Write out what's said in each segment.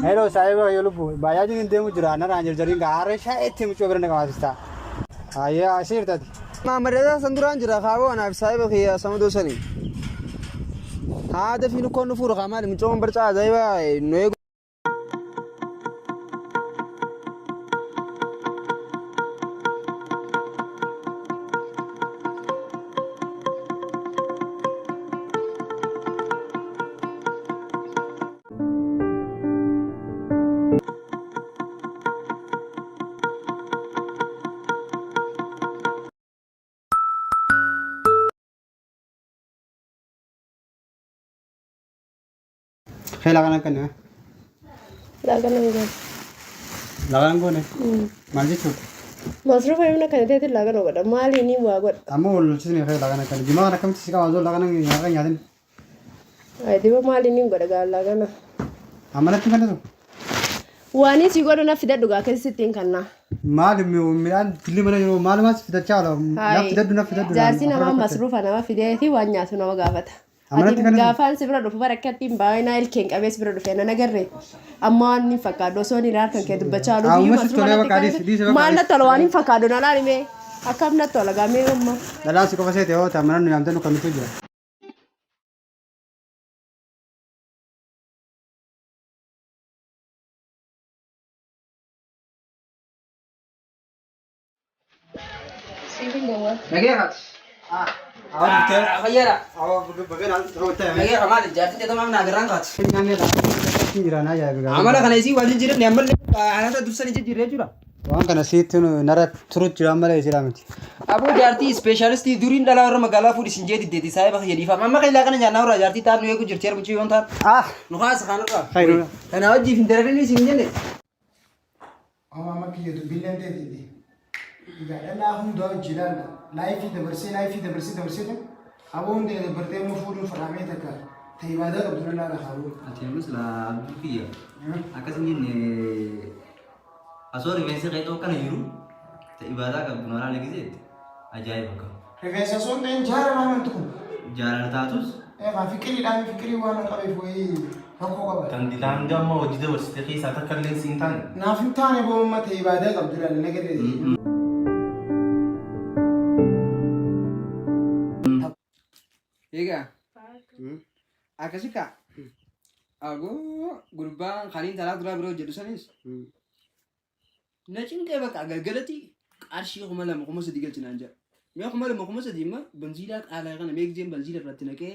Hello saahiba yoo lubbu baajaajiin hin deemu jira narraan jarjariin gaa harree shaa'eetti mucoo bira na qabaasista. Hayyee asii jirtati. Maammadata san duraan jira kaaboo anaaf saahiba kiyya samadoo sani. Haa dafii nukkoon nu fuudhu kaa maali mucoon barcaa ajaa'iba nu eegu. Kee laaqana kan eh? Laaqana hin goone. Laaqana hin goone? Maal jechuudha? Masruufa himna kana teetiin laaqana godha. Maali ni waa godha. Amma wal lolchisni kee laaqana kan. Jimaa kana akkamitti si qaba osoo laaqana nyaata nyaatin? Diba maali ni godha gaa laaqana. Amma natti kennitu? Waan si godhu na fidadhu gaa keessatti hin kannaa. Maali midhaan dilli mana jiru maalumaas fidachaa oola. Na fidadhu na fidadhu. Jaarsi namaa masruufa nama fideeti waan nyaatu nama gaafata. Amanatti Ati kana gaafaan si bira dhufu bara akkatti hin baay'inaa ilkeen qabee si bira dhufe nan agarre. Amma waan hin fakkaadhu osoo inni harkan kee dubbachaa oolu. Amma Biyyuma sitti asirra tolee natti bakka kaa'e. dhiisi- dhiisi bakka Maal dhiisi. natti tola waan hin fakkaadhu na laali mee. Akkam natti tola gaamee amma. Dhalaan si qofa seete yoo ta'an mana nu yaamte nu kamitu jira. Nagee haati. Fayyaadha. Nagee maali jaartiin teetoo maaf naa garaan kaati. Amala kana isii waan jijjiiranne ammallee anata dursan jijjiirree jechuudha. Waan kana siitti nara turu jira malee jira miti. Aboo jaartii ispeeshaalistii duriin dhalaa warra magaalaa fuudhi sin jee diddeeti saayiba kiyya dhiifama. Amma kan kana nyaannaa warra jaartii taan nu eegu jirti hermichi yoon taan. Ah! Nu kaasa kanarraa. Khayruudha. Kana wajjiif hin dararinii sin jenne. Amma amma kiyya dubbiilleen teetiiti. Egaa dhalaa hundaa hojii ilaalla. Laayifii dabarsee laayifii dabarsee dabarsee ta'e aboo hunda dabartee immoo fuudhuun fadhaamee takka ta'e ibaadaa qabdu nan laala kaaboo. Ati ammas laa abduu kiyya akkas hin jenne osoo rifeensi keetuu akkana jiru ta ibaadaa qabdu na laala gizeetti ajaa'iba akka. Rifeensa osoo hin ta'in jaalala amantu kun. Jaalala taatus Egaa fiqiriidhaan fiqirii waan na qabeef wayii rakkoo qaba. Tan dilaa hanga amma hojii dabarsite keessaa takka illee siin taane. Naaf hin taane boo amma ta'e ibaadaa qabdu laala nagarree. Egaa akkasi kaa. Agoo gurbaan kaniin talaa duraa bira hojjedhu sanis Na cinqee baqa galgalati qarshii 2000 3000 galchi naan jedha. Mee 2000 3000 imma banziilaa qaala'e kana mee gizeen banziila irratti naqee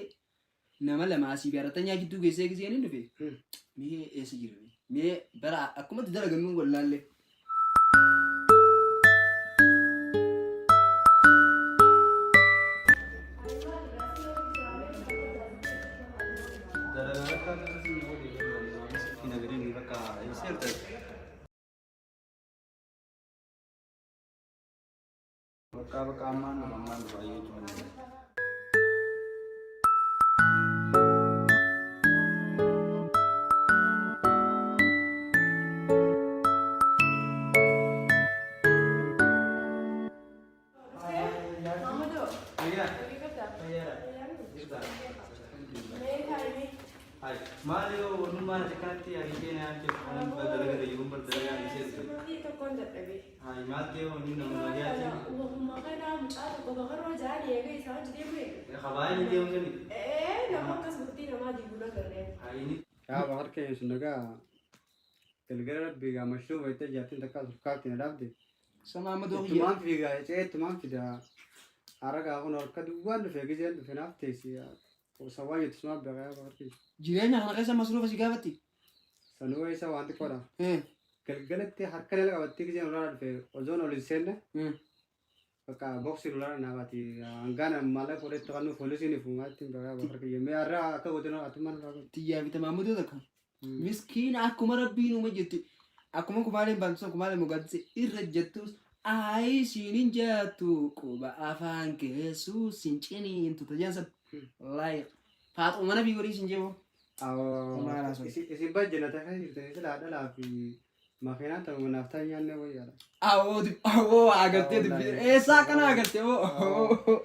nama lama asii fi arattanyaa jidduu geessee gizeen hin dhufe mee eessa jira mee bara akkumatti dalagannu wallaallee. Dalagaa akka akkasii godhe sitti nagadanii bakka seerta. Bakka bakka ammaan dhufa ammaan dhufa ayyee jechuudha. Maali yoo wanummaan ati kanatti ariitee na yaamte kanan dalaga ta'e bar dalagaa dhiisee dhufe. Tokkoon dadhabee. Hayi maal ta'e wanni nama nagayaatiin. Wahuma kanaa mucaa tokko kakaroo jaanii eega isaa hojii deemu eega. Kabaayee ni deemu sani. Ee nama akkas bultii namaa diiguu nagarreen. Hayi ni. Yaa bakar keenya sun nagaa galgala rabbii gaa mashruuba jettee jaartiin takka as ulkaatti na dhaabde. Sama amma doo kiyya. Ittumaan fiigaa cee ittumaan fida. Hara gaa kun harka duwwaan dhufe gizeen dhufe naaf teessi. Sawwaa jettu sumaaf beekaa yaa bakar keenya. Jireenya kana keessa masruufa si gaafatti. Sanuu isa waan xiqqoodha. Eh. Galgalatti harka jala qabattee gizeen ulaa dhufe osoon ol hin seenne bakka boksii ulaa naa baati. Hangaan maallaqa fuudhee itti kennu poolisiin ifu maatti hin beekaa bakar kiyya. Mee har'a akka goote atummaan irraa godhe. Tiyyaa fi tamaammudoo takka. Miskiina akkuma rabbiin uume jettu akkuma kumaaleen baantu san kumaaleen mogaattise irra jettus ayi siin hin jettu quba afaan keessuu sin ciniintu tajaan san wallaahi faaxuma mana fi godhii sin jeeboo. Maal haasofta? Isin bajjana ta'ee jirtanii silaa dhalaa fi makiinaan ta'u naaf ta'e nyaannee wayyaadha. Awoo awoo agartee dubbii eessaa akkana agartee oo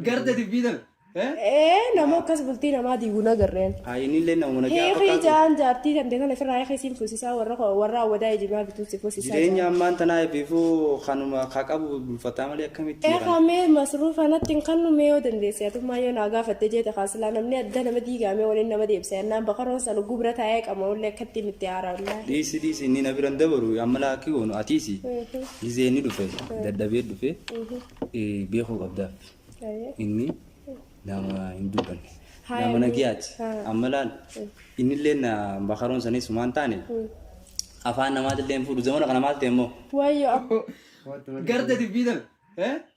garte dubbii tana. Ee nama akkas bultii namaa diiguu nagarreen. Haa inni illee nama nagaa Heekii fakkaatu. jaan jaartii kan ta'e ofirraa heekii siin fuusisaa warra warra awwadaa ejimaa bituu si fuusisaa. Jireenya ammaan tanaa eebbiifuu kanuma haa qabu bulfataa malee akkamitti Ee kamee masruufa natti hin kannu mee yoo dandeesse atummaa yoo naa gaafatte jeete kaasilaa namni adda nama diigamee waliin nama deebisa yennaan bakaroon san gubra taa'ee qama ullee akkatti miti haaraallaa. Dhiisi dhiisi inni na biran dabaru amma laakki goonu atiisi. Gizee inni dhufe dadhabee dhufe beekuu qabdaaf. Inni nama hin dubbanne. Nama nagayaati. Amma laal inni illee na bakaroon sanis waan taane afaan namaatillee hin fuudhu zamana kana maal ta'e immoo. Wayyoo. Garda dubbiidhaan.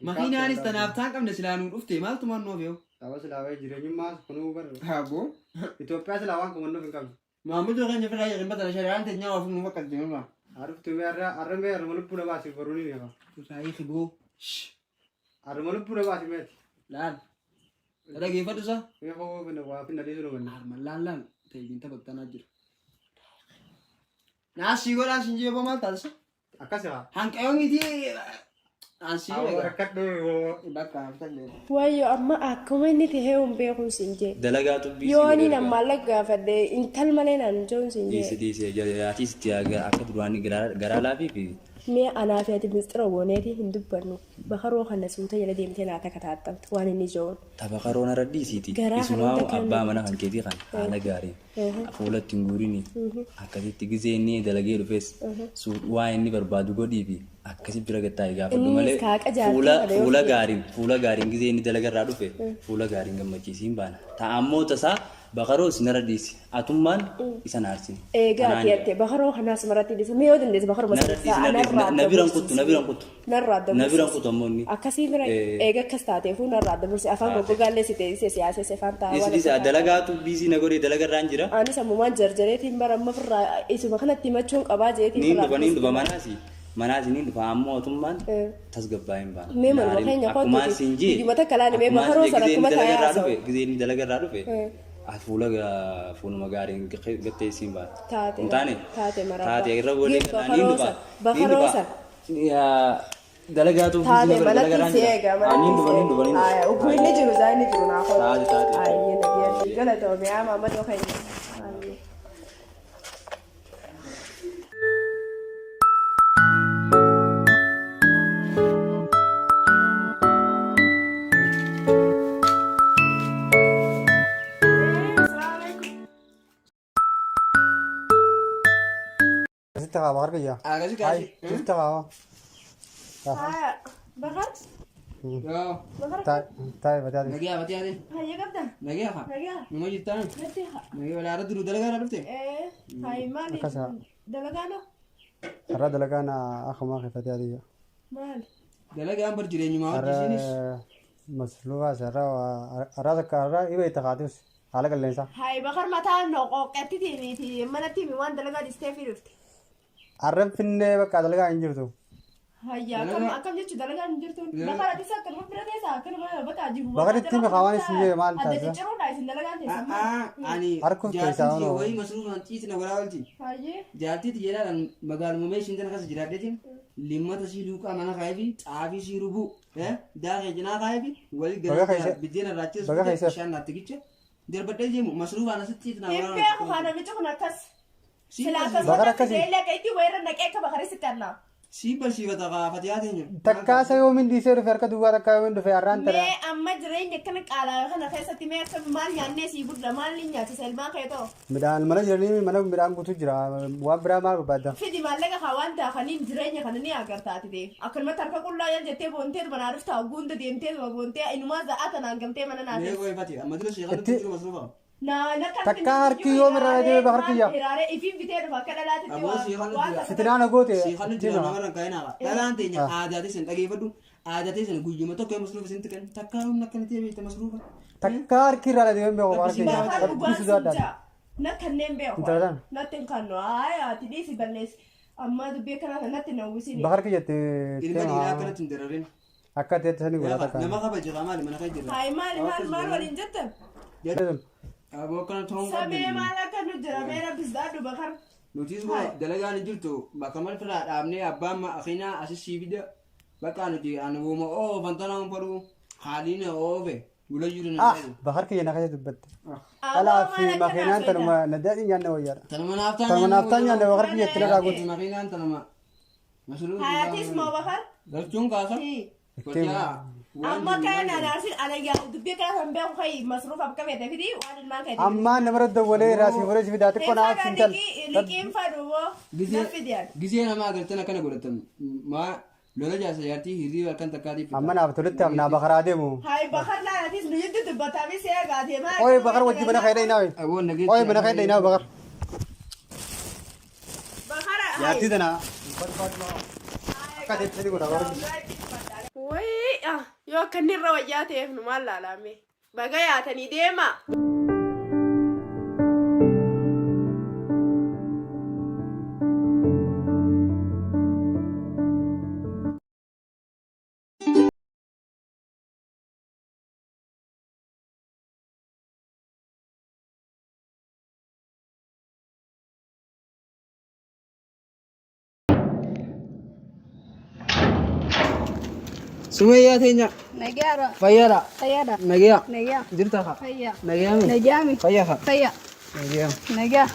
Makiinaanis tanaaf taan qabne silaa nuu dhufte maaltu maan nuuf yoo? Tapha silaa wayi jireenyummaa kunuu bara. Aboo. Itoophiyaa silaa waan kumannuuf hin qabdu. Maamilli keenya firraa eegin batala shari'aan teenyaa waa fuunu bakka jennu. Aruftu mee arra arra mee arma lubbuu na baasi baruu ni beeka. Firraa eegiboo. Arma lubbuu na baasi meeti. Laal. Dhageeffadhu isaa. Mee hoo finna waa finna dhiisuu nu manna. Arma laal laal ta'e taphattanaa jira. Naasii godhaan sin jeeboo maal taasisa? Akkas haa. Hanqayoon itii ansii Awwa rakkadhu. Bakka haftan Wayyoo amma akkuma inni tahee hin beekuun siin jee. Dalagaa tubbii. Yoo ani nama maallaqa gaafadhe intal malee naan joon siin Dhiisi jee. dhiisi atiis itti akka duraanii garaa laafii fi Mee anaa fi ati mistira gooneeti hin dubbannu. Bakaroo kana suuta jala deemtee naa takka taattamtu waan inni joon. Tapha karoona irra dhiisiiti. Garaa Isumaa karoota kan- abbaa mana kan keetii kan haala gaariin fuula ittiin guurini akkasitti gizee inni dalagee dhufes waan inni barbaadu godhii fi akkasi bira gattaa'e gaafadhu Innis malee kaaqa jaartii fuula kana yoo fuula fide. gaariin fuula gaariin gizee inni dalagarraa dhufe fuula gaariin gammachiisiin baana. Ta'ammoo tasaa bakaroos narra dhiisi atummaan isa naarsin. Eegaa ati ati bakaroo kanaas maratti dhiisa. Mee yoo dandeesse bakaruma Narra dhiisi narra dhiisi na biran kuttu na biran kuttu. Narraa adda Na biran kuttu ammoo inni. Akkasii bira eega akkas taateefuu narraa adda burse afaan goggogaallee si teessise siyaasee afaan taa'aa. Dhiisi dhiisi dalagaatu biizii na godhee dalagarraan jira. Anis ammumaan jarjareetiin bara amma ofirraa isuma kanatti himachuun qabaa jeetiin. Niin dhufa niin dhufa manaasi manaasi niin dhufa ammoo mootummaan tasgabbaa'ee hin baana. Mee manuma keenya Akkumaan kootuuti. siin jee Guyyuma takka laali mee akkumaan bakaroo siin sana jee akkuma gizee inni taa'ee dalagarraa haasa'u. dhufe gizee inni dalagarraa dhufe fuula fuuluma gaariin gattee siin baana. Taate Hin taane taate marabbaa. taate irra booddee Gin kanaa niin dhufa niin bakaroo dhufa. sana. Dalagaatu Taate biizii na godhe manatti dalagarraan si jira. eega Niin dhufa niin dhufa niin dhufa. manatti. Ugguu inni jiru isaa inni jiru naa kootu. Taate taate. Ayyee nagiyyaa galatoomee haa maamadoo keenya. Ayyee. Sitti qaba harka jaa. Akkasi kaasi. Sitti qaba. Haa bakar Yoo. bakar Taa'e bataate. Nagiyaa batii haati. hayya qabda Nagiyaa haa. nagaa Numa jirtaan. natti haa. Nagiyaa walaa irra duruu dalagaa irra dhufte. Ee hayi maali Akkas haa. dalagaanoo Har'a dalagaan akkuma keeffatee adii. maali Dalagaan bar jireenyumaa Har'a hojjisiinis. masluufaas har'a har'a takka har'a dhibee itti kaatus haala qilleensaa. Hayi bakar mataa noqoqqeetti miti manatti himi waan dalagaa dhistee fi dhufte. Har'a finnee bakka dalagaa hin jirtu. Hayya akkam akkam jechuun dalagaan hin jirtu. Bakar atis akkanuma bira teessa akkanuma bakka jibu. Bakar itti himi kaawwan isin jee maal Adda taasisa? cicciruudha isin dalagaan teessa maal? Ani Harkuuf jaartii keessaa tiyya onoo. wayii masruufaan ciisina godhaa oolti. Hayyee. Jaartii tiyyaadhaan magaaluma meeshiin tana keessa jiraadheetiin limmata sii luuqaa mana kaa'ee fi xaafii sii rubuu daakee cinaa kaa'ee fi walii Baga galee keessa- biddeena raachee baga keessa- bishaan naatti gicha darbadhee deemu masruufaan asitti ciisina Hin godhaa beeku haa namichi kun akkas. Sii Sila barsiifata. Bakar akkasuma akkasii. illee akka itti wayirra naqee akka bakarii sitti annaa. Sii barsiifata kaafatiyaa teenya. Takkaasa yoomiin dhiisee dhufe harka duwwaa takkaa yoomiin dhufe har'aan tana. Mee amma jireenya akkana qaalaa kana keessatti mee akka maal nyaannee sii budda maal ni nyaachisa ilmaan kee ta'u. Midhaan mana jiranii mana midhaan guutuu jira waan biraa maal barbaadda? Fidi maallaqa haa waan taa'aniin jireenya kana ni agartaati ta'e. Akkanumatti harka qullaa jal jettee boontee manaa dhufta gunda deemtee boontee inumaa za'a tanaan galtee mana naa Mee teessu. qoyfati amma dura sheekatu Itti- jiru masruufa. Naa na kan Takkaa harki yoom irraa deeme bakar kiyya? Hiraaree ifiin bitee dhufa akka dhalaatitti Aboo sheekatu jira. Fitinaa na goote. Sheekatu jira nama kaa'inaa. Dhalaan teenya aadaa teessan dhageeffadhu. Aadaa teessan guyyuma tokko masruufa isin tuqan takkaa humna akkana ta'e beekta masruufa. Takkaa harki irraa deeme beeku bakar kiyya. Bakar Harki dhugaan sodaadhaan. sin jaa. Na kanneen beeku. Intala sana. Natti hin kannu. Aayaa ati dhiisi balleessi. Amma dubbii kanaa natti na uwwisini. Bakar kiyya itti Ilma dhiiraa akkanatti hin dararin. akka ta'etti sanii godhaa takka. Nama kabaje maali mana kan jira. Hayi maali maal maal waliin jettan? Aboo akkana ta'uun Samee qabdi. maal akka nu jira mee rabbis daadhu bakar. Nutis kun dalagaan hin jirtu bakka mal firaa dhaabnee abbaan akinaa asi sii fida bakka nuti ani wooma oofan tanaan fadhu haaliin oofe. Bulayyuu Ah, danda'u. bakar kiyya na keessa dubbatte. Aboo Dhalaa maal fi akkana makiinaan haasofta? tanuma nadaadhi nyaanne wayyaadha. Tanuma naaf taan Tanuma naaf taan nyaanne bakar kiyya itti narraa guutu. Makiinaan tanuma. Masruu. Hayatis moo bakar? Galchuun kaasa. Kotiyaa. Amma kana naarsin ana yaa dubbii kana kan beeku kai masruuf akka feete fidi waan ilmaan keetii. Ammaan namarra dawwalee raasii fuudhee si fidaa xiqqoo naa absiin tal. Liqiin fadhu moo Gisee na fidiyan. gisee namaa galtan akkana godhatan maa lola jaarsa jaartii hirriiba halkan takkaatiif. Amma naaf tolutti amnaa bakaraa deemu. Hai bakar laalatis nu jiddu dubbataa fi see gaatee maa. Oye bakar wajji mana keedha inaawe. Aboon nageetti. Oye mana keedha inaawe bakar. Bakara. Jaartii tana. Akka deebisanii godha bakar. Wayii yoo akka inni irra wayyaa ta'eef nu maal laalame. Baga yaatanii deema. Sumayyaa teenya. Nagaara. Fayyaadha. Fayyaadha. Nagayaa. Nagaa. Jirta kaa. Fayyaa. Nagayaa mi? Nagaa mi? Fayyaa kaa. Fayyaa. Nagayaa. Nagaa.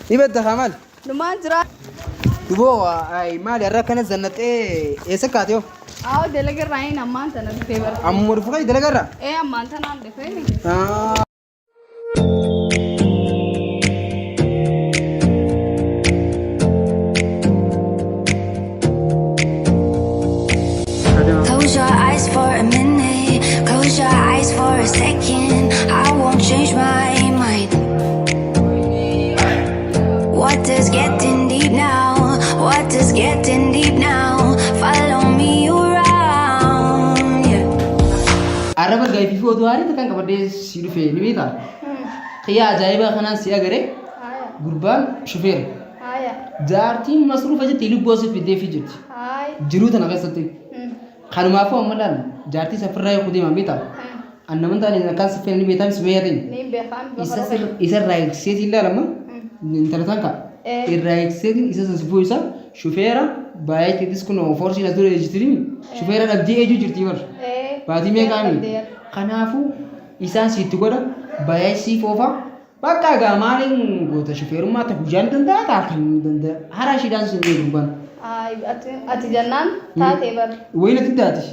Ni badda kaa maal? Dhumaan jira. Duboo ay maali har'a akkana zannaxee eessa kaate yoo? Awo dalagarraa hin ammaan tana dhufee bara. Ammuma dhufu kai dalagarra? Ee ammaan tanaan dhufee mi? Ah. Close your eyes for a minute, close your eyes for a second. I won't change my mind. What is getting deep now? What is getting deep now? Follow me around, yeah. Arraba gaifii fi oduu haarii kan qabadhee si dhufe ni beektaa? Xiyyaa ajaa'ibaa kanaan si agaree Haaya. gurbaan shufeera. Haaya. Jaartiin masruufa jettee lubbuu asii fiddee fi jirti. Haaya. Jiruu tana keessatti. Kanumaafuu amma laal jaartii safirraa yoo deeman beektaa? Annaman taane akkaan siffeen ni beektaa sumayyaa ta'e. Niin beekaan Isa isa irraa eegsiseetiin ilaalama. Intala tan ka'a. Irraa eegsiseetiin isa sasfuu isa shufeera baay'eettis kun foorsiin as dura ejjitiri shufeera dhabdee ejjuu jirti bar. Baatii meeqaami? Kanaafuu isaan sitti godha baay'ee siif oofa. Bakka egaa maaliin goota shufeerummaa ta'u guyyaan ni danda'a ta'a kan ni danda'a. Hara ishiidhaan sun beeku gurbaan. Ati jennaan taatee bar. Wayii natti daati.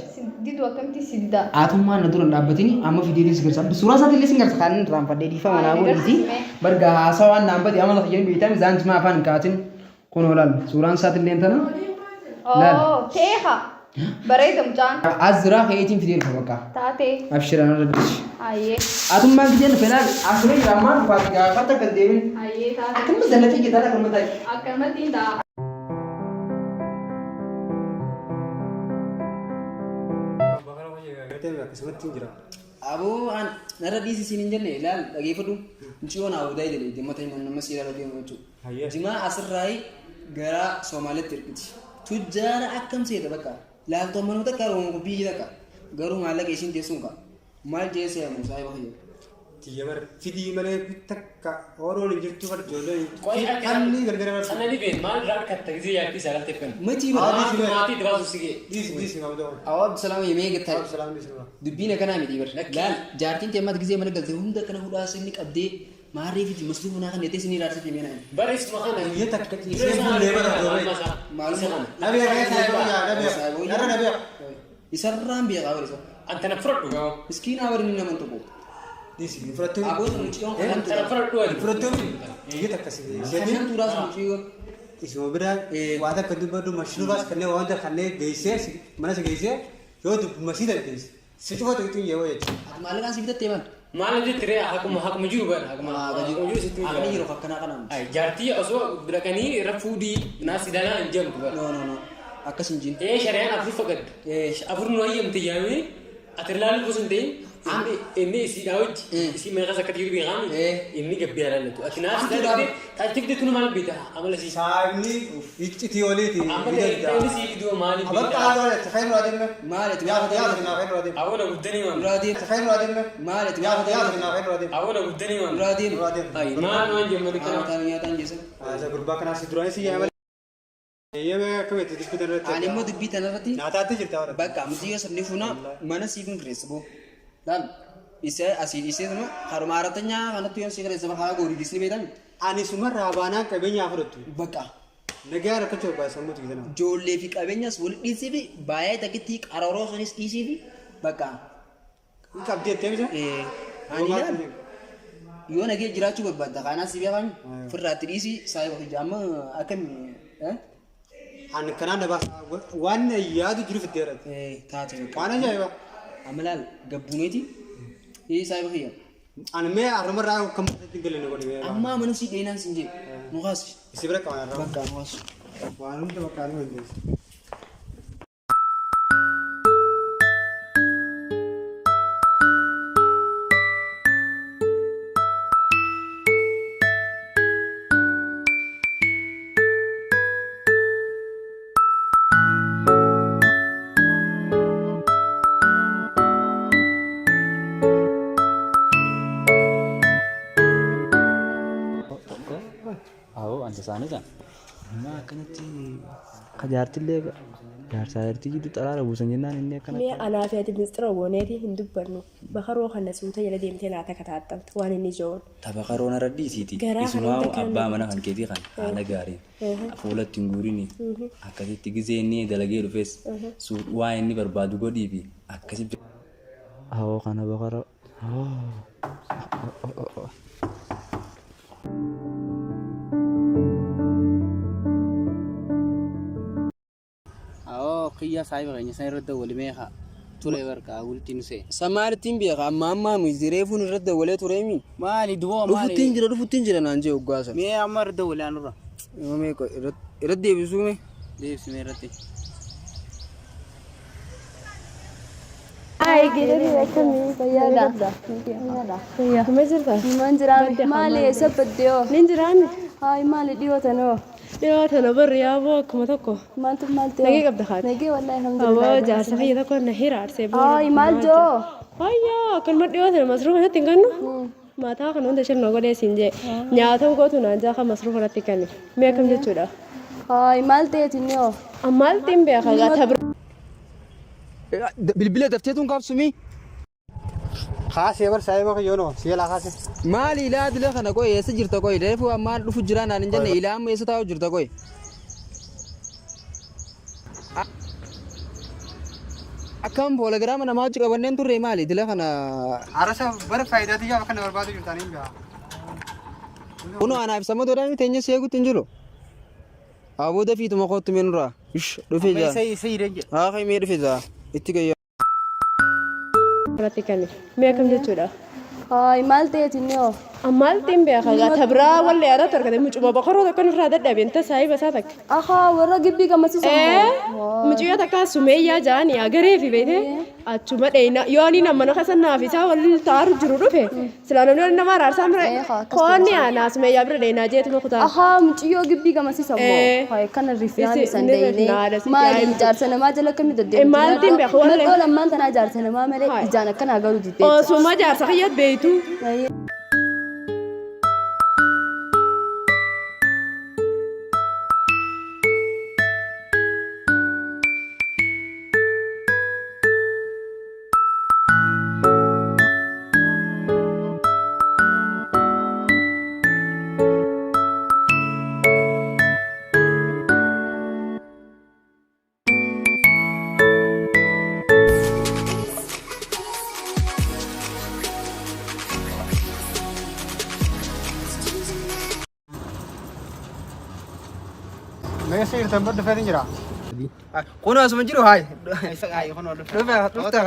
Didu akkamitti si dida? Atummaan na dura hin dhaabbatini amma fideetiin si garsa. Suuraa isaatiin illee si garsa kan irraanfadhee dhiifama naa godhiiti. Barga haasawaan naan bade amala fayyadamuu beektaa isaan jimaa afaan hin kaatin. Kun olaal suuraan isaatiin illee tana. Laal. Oo teeha. Bareeda mucaan. As jiraa ka'eetiin fidee dhufa bakka. Taatee. Abshiraan irra dhiisi. Ayyee. Atummaan gideen fedhaan asirra jira ammaan dhufaati gaafata kan deemin. Ayyee taatee. Akkuma zallatee jetaan akkuma ta'e. Akkanumatti hin ta'a. Bakar wajji gartee akkasumatti hin jira. Aboo an narra dhiisi siin hin jenne ilaal dhageeffadhu mucayyoo naa odaa jedhe deemata himan nama si ilaala deemu jechuudha. Jimaa asirraayi gara Somaalitti ergiti. Tujjaara akkam seeta bakka laaltoo manuma takka Oromoo biyyi takka garuu maallaqa isiin teessuun ka maal jee seeyamu saayiba kiyya. Tiyya bar fidii malee takka ooroon hin jirtu bar ijoolleen Qoy akka kanni gargar bar. Sana ni been maal irraa argatta gisee yaaddi isaa galteef kan. Miti Haa, bara. dhiisi Maatii itti baasuuf si ga'e. Dhiisi dhiisi maamiloo. Awwa Abdusalaam yemee gattaa. Salaam dhiisi nurraa. Dubbiin akkanaa miti bar. Laal jaartiin teemmaat gisee mana galte hunda akkana hudhaa sinni qabdee maarree fiti masluuf manaa kan jettee sinni ilaalsite mee naan. Bara isuma kana. Biyya takka ciisee bullee bara dooree. Maaluma. Nabiya keessa nabiya nabiya. Narra nabiya. Isarraan beekaa bara isa. Anta na fudhadhu ga'a. Miskiinaa bari inni naman tokko. Dhiisi fudhattuu. Aboota mucayyoon kanan Anta na fudhadhu ati. Fudhattuu biyya takka si Kanan tuuraas mucayyoon. Isuma bira waa takka dubbadhu mashruubaas kanneen waan hunda kanneen geessee mana si geessee yoo masii dandeesse si cufa tuqxuun yeroo jechuudha. Ati maallaqaan si bitattee maal? Maal jetti ree akkuma akkuma jiru bara akkuma akkuma jiru sitti Akni jiru akkanaa kana miti. Ay jaartii osoo dhaqanii irra fuudhii naas ilaalaa hin jedhamtu bara. No no no. Akkas hin jiin. Ee shari'aan afur faqadde. Afur nu hayyamte jaamee ati ilaalu osoo hin ta'in inni inni isiidhaa wajji isii meeqas akka jiru beekamu inni gabbii alaallatu. Ati naas ilaalte taatee fidee maal beekta amala sii. Saayibni iccitii oliiti. Amma inni sii fiduu maaliif Ababta haadha walitti khayru adeemne. Maal ati Yaa yaa naa khayru adeemne. Awwa na guddanii maal. Duraa deemu. Khayru adeemne. Maal ati Yaa yaa naa khayru adeemne. Awwa na guddanii maal. Duraa deemu. Duraa deemu. Ay maal waan jemmani kana. Nyaataan nyaataan jeessa. Asa gurbaa kanaa si duraan si yaamale. Eeyyama akkamitti dubbii tana irratti. Ani immoo dubbii tana irratti Nyaataatti jirta warra. bakka mucayyoo sabni fuuna mana siif hin kireessa boo. Laal Isa asii dhiiseetuma haruma arattanyaa kanatti yoon si kireessa haa goodii dhiisni beekami. Ani sumarraa baanaan qabeenya haa fudhattu. Bakka. Nagaa rakkachuu barbaada sammuu tiyya tana. Ijoollee fi qabeenyas walitti dhiisii fi baay'ee takkitti qararoo sanis dhiisii fi bakka. Hin qabdi jettee miti? Ee, ani ilaal. Yoo nagee jiraachuu barbaadda kaanaa si beekami firraatti dhiisii saayiba kiyya amma akkami eh? Ani kanaan na baasa waan yaadu jiru fiddee irratti. Ee, taate bakka. Waan ajaa'iba. Amma laal gabbuuneeti. Ee saayiba kiyya. Ani mee har'umarraa akkam itti galee na godhi. Ammaa mana sii dheenaan siin jee. Nu kaasi. Isi bira qaban har'a. Bakka nu kaasi. Waan hunda bakka nu dandeessu. Awoo anta isaanii kan. Amma akkanatti kajaartillee jaarsaa jaartii jidduu xaraara buusan jennaan inni akkana. Mee anaa fi ati misxira gooneeti hin dubbannu. Bakaroo kana suuta jala deemtee naa takka taaxxamta waan inni jiruun. Tapha karoon irra dhiisiiti. Garaa kana Isumaa hunda kan abbaa mana kan keetii kan haala gaariin fuulatti hin guurini akkasitti gizee inni dalagee dhufes waa inni barbaadu godhii fi akkasitti. Awoo kana bakara. Awoo kiyya saahiba keenya san irra dawwali meeqa ture barka wulti nu see. Samaalittiin beeka amma ammaa miti reefuun irra dawwalee tureemi. Maali duboo maali? Dhufuttiin jira dhufuttiin jira naan jee hoggaasa. Mee amma irra dawwali anurra. Yoo mee irra deebisuu mee. Deebisi mee irratti. Ay, gideeri akkamii fayyaadha. Kuma jirta? Niman jiraame. Maali eessa baddee hoo? Nin jiraame. Hayi maali dhiyoo tanoo? Dhiyoo tana barri yaaboo akkuma tokko. Maaltu maal ta'e? Nagee qabda haati. Nagee wallahi Aboo alhamdulillah. jaarsa kiyya tokko na hira arsee boora. Hayi maal joo? Fayyaa akkanuma dhiyoo tana masruufa natti hin kennu. Mataa kana hunda shirna godhee siin jee. Nyaata gootu naan jaa kan masruufa natti kennu. Mee akkam jechuudha? Hayi maal ta'eeti inni hoo? Maal ta'in beeka gaa tabira. Bilbila dafteetuun kaabsumii. Kaasee bar saayiba kiyyoonoo si'eelaa kaasee. Maali ilaa dila kana qoy eessa jirta qoy reefu ammaa dhufu jira naan hin jenne ilaa amma eessa taa'u jirta qoy. Akkam hoologiraama namaa wajji qabanneen turre maali dila kana. Arasa bara faayidaa tiyyaaf akka na barbaadu jirtaan hin beekaa. Kunoo anaaf sama toodhaan teenya si eegutti hin jiru. Aboo dafiituma kootu mee nurraa. Ish dhufe Amma jaa. isa isa hidhan jedha. Haa kai mee dhufe jaa. Itti gayyaa. Irratti kennu. Mee akkam jechuudha? Hayi maal ta'eeti inni hoo? Maal ta'in beeka gaa tabiraa wallee irratti argate mucuma bakaroo tokko irraa dadhabeen ta saayiba isaa takka. Ahaa warra gibbii gammasiisan Ee mucayyoo takka sumeeyyaa ja'anii agaree fi beekte achuma dheeyna yoo ani nama nama sanaa fi isaa waliin taaru jiru dhufe silaa namni waliin nama araarsaa bira koonni aanaa sumeeyyaa bira dheeynaa jeetuma kutaa. Ahaa mucayyoo gibbii gammasiisan moo? Hayi kana rifiyaan isan deeyne. Maali jaarsa namaa jala akkamii deddeebitu? Maal ta'in beeka wallee. Maqaa lammaan tanaa jaarsa namaa malee ijaan akkanaa garuu diddeetti. Osuma jaarsa kiyya beeytu. Mee si jirtan bar dhufeetiin jira. Kunoo asuma jiru hayi. Dhufe dhufta.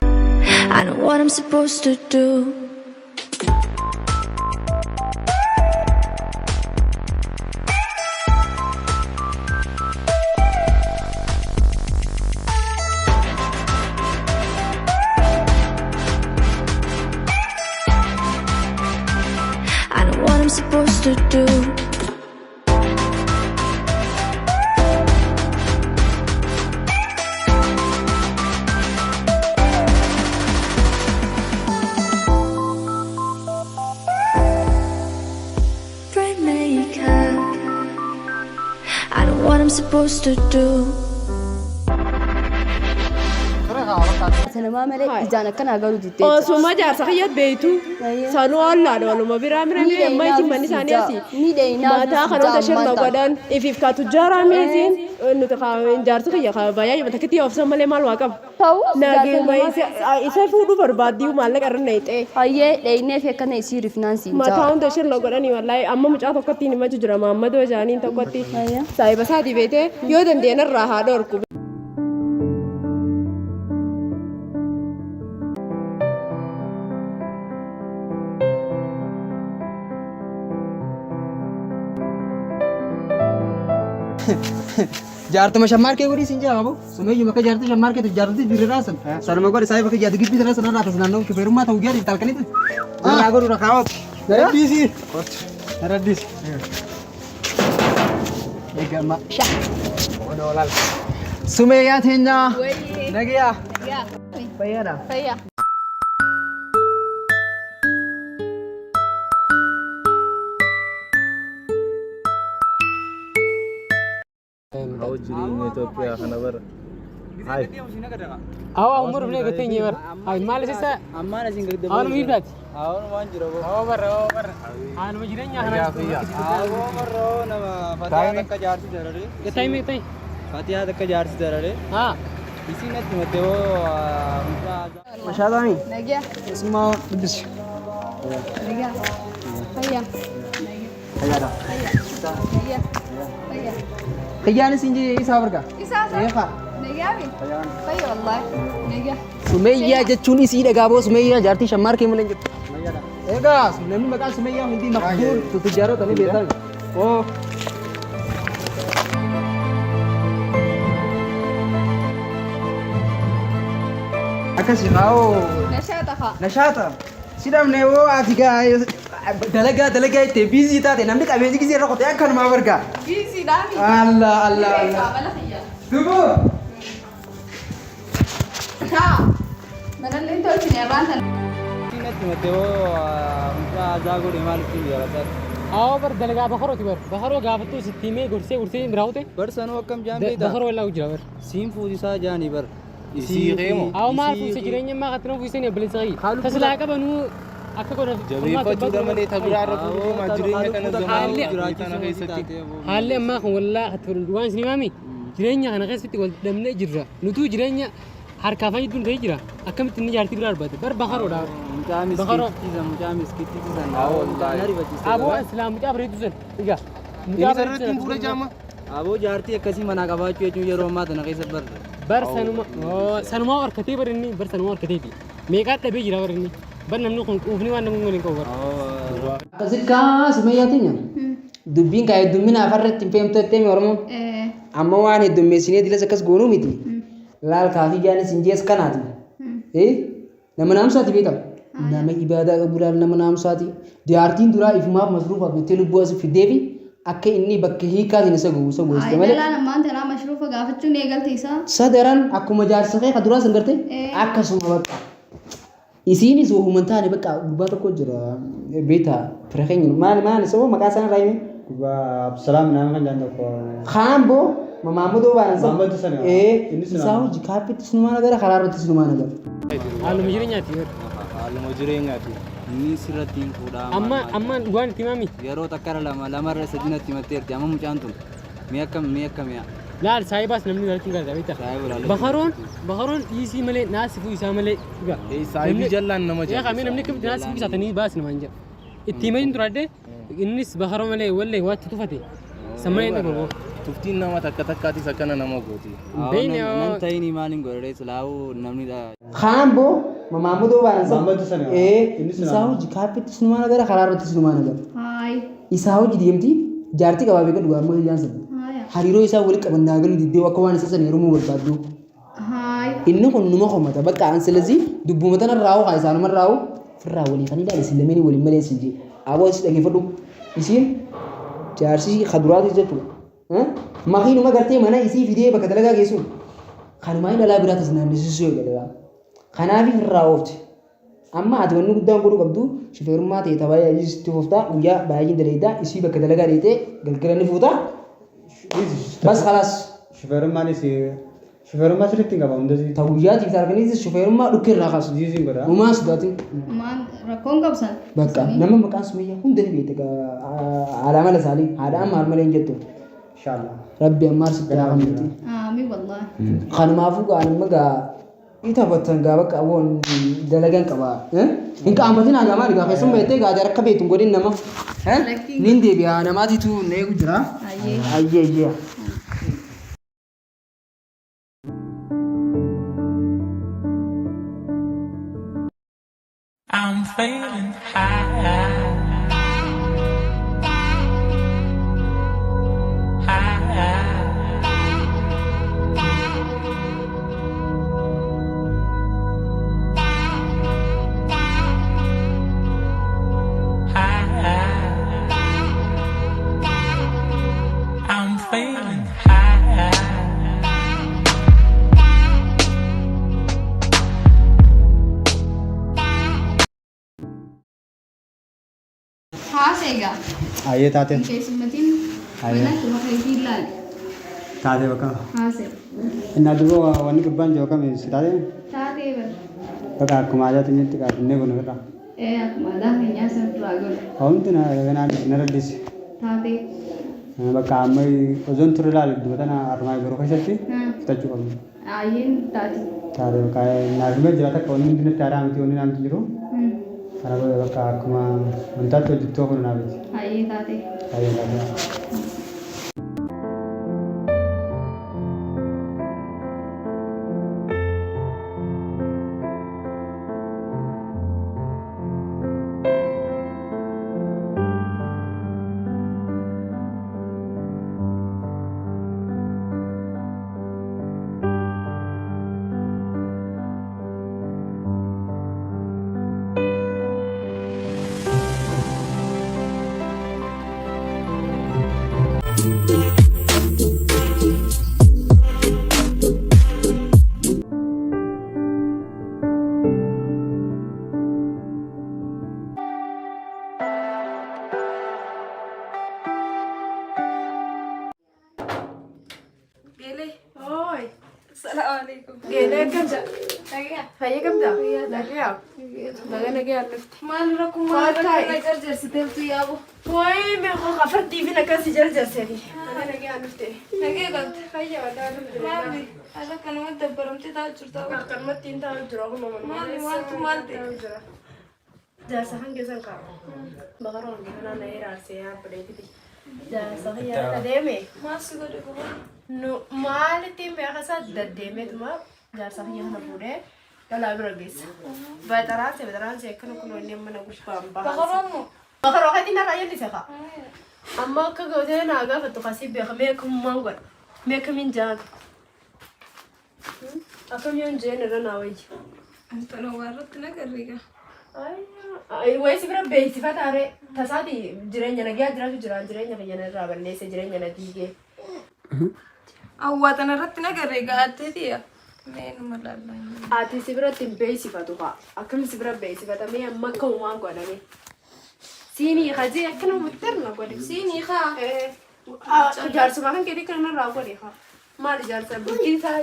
I know what I'm supposed to do. I know what I'm supposed to do. Bread maker. I know what I'm supposed to do. Ture kaa bakka. jaarsa namaa malee ijaan akkana agaruu diddee. Osuma jaarsa kiyya beeytu sanuu ollaadha waluma biraa mira Ni mira amma isin manni isaanii asii. Ni dheeyinaa Mataa kan hunda shirna godhan ifiif kaa tujjaaraa miisiin nuti jaarsi kiyya baay'ee takkitti oofsan malee maal waa qaba. Ta'us Nageenya isa fuudhuu barbaaddii maallaqa irra naqxee. Hayyee dheeynee fi akkana isii rifnaan siin Mataa hunda shirna godhanii wallaahi amma mucaa tokkotti himachuu jira Maammadoo jaaniin tokkotti saayiba isaatii beetee yoo dandeenye irraa haa dhorku. Jaartuma shammaarkee godhii siin jedhama boo. Sumeeyyuma akka jaartii shammaarkee ta'e jaartii birraa san. Sanuma godhi saayii bakka jaartii gibbii sana sanarraa tas naannoo shufeerummaa ta'u jaartii talkanitti. Irraa godhu rakkaawwatu. Naraddiisi. Naraddiisi. Eegama. Sumeeyyaa teenyaa. Nagayaa. Fayyaadha. Fayyaa. Haa jireenya Itoophiyaa kana bara. Hai. Awa umur bne gatte nye bar. Ay maal isa Ammaan asiin gadi Awwan miidhaati. Awwan waan jira boo. Awa barra awa barra. Anuma jireenya kana. Awwan barra nama Fatihaa takka jaarsi dararee. Gatai me gatai. Fatihaa takka jaarsi dararee. Haa. Isiin natti himatte hoo mucaa Mashaataami. Nagaa. Isuma dubbisi. Nagaa. Fayyaa. Fayyaadha. Fayyaa. Fayyaa. Kiyyaanis hin jee isaa barga. Isaa isaa. Eefa. Nagaa mi? Fayyaa wallaahi. Nagaa. Sumeeyyaa jechuun isii dhagaa boo Sumeeyyaa jaartii shammaarkee malee hin jirtu. Egaa namni maqaan Sumeeyyaa hundi maqbuul tujjaarota ni beekan. Oo. Akkasi kaa'oo. Nashaata haa. Nashaata. Si dhabne hoo ati gaa dalagaa dalagaa itti biizii taate namni qabeenyi gisee irra qotee akkanumaa bargaa. Biizii dhaami. Allah Allah Allah. Mala kiyya. Dubu. Taa. Manallee hin tolchine irraan tan. Isiin natti himatte hoo mucaa azaa godhe maal ittiin jaalataa? Awa bar dalagaa bakaroo bar. Bakaroo gaafattuu sitti himee gorsee gorsee hin biraawute. Bar sanuu akkam jaan beektaa? Bakaroo wallaa jira bar. Siin fuusisaa jaanii bar. Isii qeemo. Awa maal fuuse jireenya ammaa kan nama fuuseen obboleessa kiyya. Tasilaa qabanuu akka godhan. Jabeeffachuudha malee ta biraa irra fuudhuu maa jireenya kana zamanaa kana keessatti. Haalli ammaa kun wallaa waan isin himaami jireenya kana keessatti wal dhabnee jirra. Nutuu jireenya harkaa fayyaduu ta'ee jira. Akkamitti inni jaartii biraa barbaade? Bar bakaroodha. Mucaa miskiitti san mucaa miskiitti san. Na rifachiiste. Aboo islaam mucaa bareedu san. Egaa. Inni sararratti hin fuudha jaama. Aboo jaartii akkasii manaa qabaachuu jechuun yeroo ammaa tana keessa barre. Bar sanuma sanumaa harkatee bar inni bar sanumaa harkateeti. Meeqaa dhabee jira bar inni. Bar namni kun quufni waan namni waliin qabu bar. Akkasi Sumeeyyaa teenya. Dubbiin kaa heddummina afarratti hin feemtu jettee mi Oromoon. Amma waan heddummeessinee dilas akkas goonuu miti. Laal kaafii jaanis hin jees kanaati. Nama naamsaati beekama. Nama ibaadaa qabu laal nama naamsaati. Jaartiin duraa ifumaaf masruufaaf jettee lubbuu as fiddeefi akka inni bakka hiikaatiin isa gogu isa goosite malee. Dhalaan ammaan tanaa mashruufa gaafachuun eegalte isaa. Sadaran akkuma jaarsa kee ka duraa san garte akkasuma bakka. Isiinis wahuma hin taane bakka gurbaa tokko jira beektaa fira keenya maal maal isa maqaa isaan irraa hime. Gurbaa Abdusalaam nama kan jedhan tokko. Kaan boo Maammadoo baanan sana. Maammadoo sana. Inni Isaa hojii kaappitti sinumaan agara karaa irratti sinumaan agara. Haaluma jireenyaati. Haaluma jireenyaati. Inni sirratti hin fuudhaa. Amma amma waan itti himami. Yeroo takka irra lama lamarra sadi natti himatteerti amma mucaan tun. Mi'a akkam mi'a akkam mi'a. Laal saayibaas namni ilaalchuun gaariidha beektaa. Saayiba ilaalchuun. Bakaroon bakaroon dhiisii malee naasifuu isaa malee. Saayibii jallaan nama Yaa qaamni namni akkamitti naasifuu isaa tanii baas namaan jedha. Itti himee hin turaadde innis bakaroo malee wallee waatti tufate. Sammalee hin dhabu. Tuftiin nama takka takkaatis akkana nama gooti. Beeyne Nan ta'ini maaliin godhee silaa'uu namni dha. Kaan boo Maammadoo baanan sana. Maammadoo sana. Isaa hojii kaappitti sinumaan agara karaa irratti sinumaan agara. Haay. Isaa hojii deemti jaartii qabaa beekan dhugaa amma hiyyaan sana. Hariiroo isaa walitti qaban naa galuu diddee akka waan isa sana heerumuu barbaaddu. Haay. Inni kun numa komata bakka an silasi dubbuma tana raa'u haa isaanuma raa'u firraa walii kan ilaale isin lameenii waliin malee isin jee. Aboo isin dhageeffadhu isiin jaarsi kaduraatis jechuudha. Makiinuma gartee mana isii fidee bakka dalagaa geessuun kanumaa inni dhalaa biraa tas naannessisuu eegale. Kanaaf firraa oofte. Amma ati wanni guddaan godhuu qabdu shufeerummaa ta'e taphaa sitti fooftaa guyyaa baay'een daleeydaa isii bakka dalagaa deetee galgala ni fuuta. Bas khalaas. Shufeerummaanis Shufeerummaa sirriitti hin qaba hundasii. Ta guyyaatiif ta halkaniitis shufeerummaa dhukkee irraa kaasu. Ziiziin godha. Homaa sodaatin. Maan rakkoon qabsan. Bakka nama maqaan Sumayyaa hunda ni beekta haadha mala isaanii haadha amma malee hin jettu. Inshallah. Rabbi ammaar sitti haa kennuuti. Aamiin wallaahi. Kanumaafuu gaa nama gaa ni taphattan gaa bakka aboon dalagan qaba. Hin qaanfatin haa maali gaa keessummaa jettee gaa akka beektu hin godhin nama. Nin deebi'a namaatitu na eegu jira. Ayyee. Ayyee ayyee. I'm feeling high. High. I'm feeling high. Haasee egaa. Ayyee taate. Keessummatiin Ayyee. mana kuma keetii ilaali. Taate bakka. Haasee. Innaa duuba wanni gubbaan jiru kami si taate? Taatee bara. Bakka akkuma aadaa teenyatti qaafannee kun ofirraa. Ee akkuma aadaa keenyaa san duraa godhu. Homti na ganaa na raddisi. Taatee. Bakka amma osoon turre ilaali duuba tana armaa yeroo keessatti fitachuu qabna. Ayyeen taati. Taate bakka naaf himee jira takka wanni hundi natti haaraa miti wanni naamti jiru. Kana booda bakka akkuma wantaatti hojjettoo kun naaf miti. Ayyee taatee. Ayyee taate. Geelee. Oi. Salaamu alaikum. Geelee akkam jira? Fayyaa qabdaa? Nagayaa. Naga nagaa dhufte. Maal rakkummaa rakkina jarjarsiteetu yaabu. Wayi meeqa kafartii fi akkasii jarjarsanii. Naga nagaa dhufte. Nagee qabda. Fayyaa waldaa alhamdulillah. Maali? As akkanumatti dabbaramtee taa'u jirta. Akkanumatti hin taa'u jira. Maali maaltu maal ta'e? Jaarsa kan keessan kaa'u. Bakara hundi kanaa na iraarsee yaabbadeetiti. Jaarsa kan yaada deeme. Maal si godhe gubaa? Nu maalitti beekasa deddeemeetuma jaarsa kiyya kana fuudhee dhalaa bira geessa. Baxaraanse baxaraanse akkana kun wanni mana gubbaan bahaa. Bakaroon moo? Bakaroo keetiin narraa jallise kaa. Amma akka gootee naa gaafattu kasii beeka mee akkamummaan godha. Mee akkamiin jaan. Akkamiin jeen irra naa wayyi. Antana waa irratti nagarri gaa. Wayi si bira beeksifataare tasaati jireenya nagaa jiraatu jira jireenya kiyya narraa balleesse jireenya na diigee. Awwaa tana irratti nagarri gaa atteetiya. Mee numa laallaa. Ati si biratti hin beeksifatu haa. Akkami si bira beeksifatamee amma akka uumaan godhame. Siinii hajii akkana muttarna godhe. Siinii haa. Jaarsuma kan keetii kana narraa godhe haa. Maali jaarsa bultiin isaa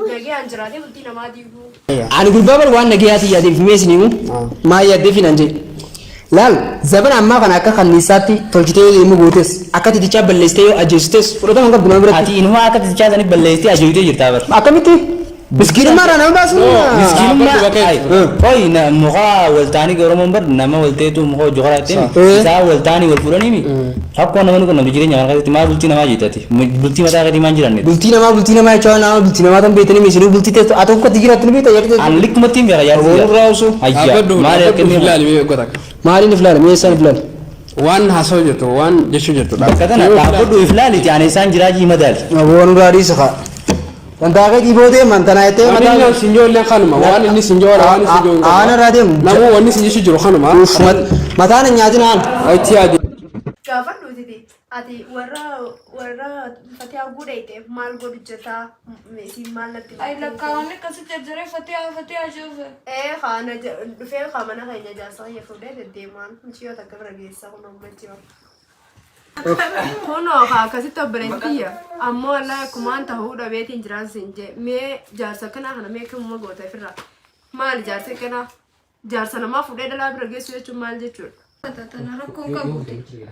nagayaan jiraatee bultii namaa diiguu. Ani gurbaa bar waan nagayaati yaadeef mee isin himu maa yaaddeef hin jedhe. Laal zabana ammaa kana akka kanniisaatti tolchitee yoo deemu gootes akka titichaa balleessitee yoo ajjeesites fudhatama hin qabdu nama biratti. Ati inuma akka titichaa sanii balleessitee ajjeeftee jirta bar. Akkamitti? Miskiinummaa irraa nama baasu. Miskiinummaa. Qoy muka waltaanii Oromoon bar nama walteetu muka hojii karaa ittiin isaa waltaanii wal fuudhanii mi rakkoo namni kun namni jireenya kana keessatti maal bultii namaa jettati bultii mataa keetii maal jiranne. Bultii namaa jechuun nama bultii namaa tan beektanii miisinuu bultii teessu ati uffatti jiraattu ni beekta yaadde. An likkumatti hin beeka jaarsi. Warraa osoo. Ayyaa maal akka inni Maaliin if ilaali? Mee isaan if ilaali? Waan haasa'u jirtu waan jechuu jirtu. Bakka tana dhaabbadhu if ilaaliiti ani isaan jiraajii madaali. Aboon irraa dhiisa kaa. Wantaa kee dhiiboo deeman tanaa jettee Waan inni sin ijoolleen kanuma waan inni sin joola waan inni sin joolu. Aan irraa deemu. Namuu wanni sin jechuu jiru kanuma. Mataan hin nyaatin aan. Itti yaadi. Gaafa nuti ati warra warra Fatihaa guudhayte maal godhu jirta isiin maal natti Ay lakkaawwanni akkasii jarjaree fatee fatee ajuufe. Ee kaana dhufee kaa mana keenya jaarsa kiyya fuudhee deddeemaan mucayyoo takka bira geessa kun amma jiru. Kunoo kaa akkasitti obboleetti tiyya. Ammoo wallaahi akkumaan tahuu dhabeetiin jiraan siin jee. Mee jaarsa akkanaa kana mee akkamuma goota ifirraa. Maali jaarsa akkanaa? Jaarsa namaa fuudhee dhalaa bira geessu jechuun maal jechuudha? Tana rakkoon qabuuti.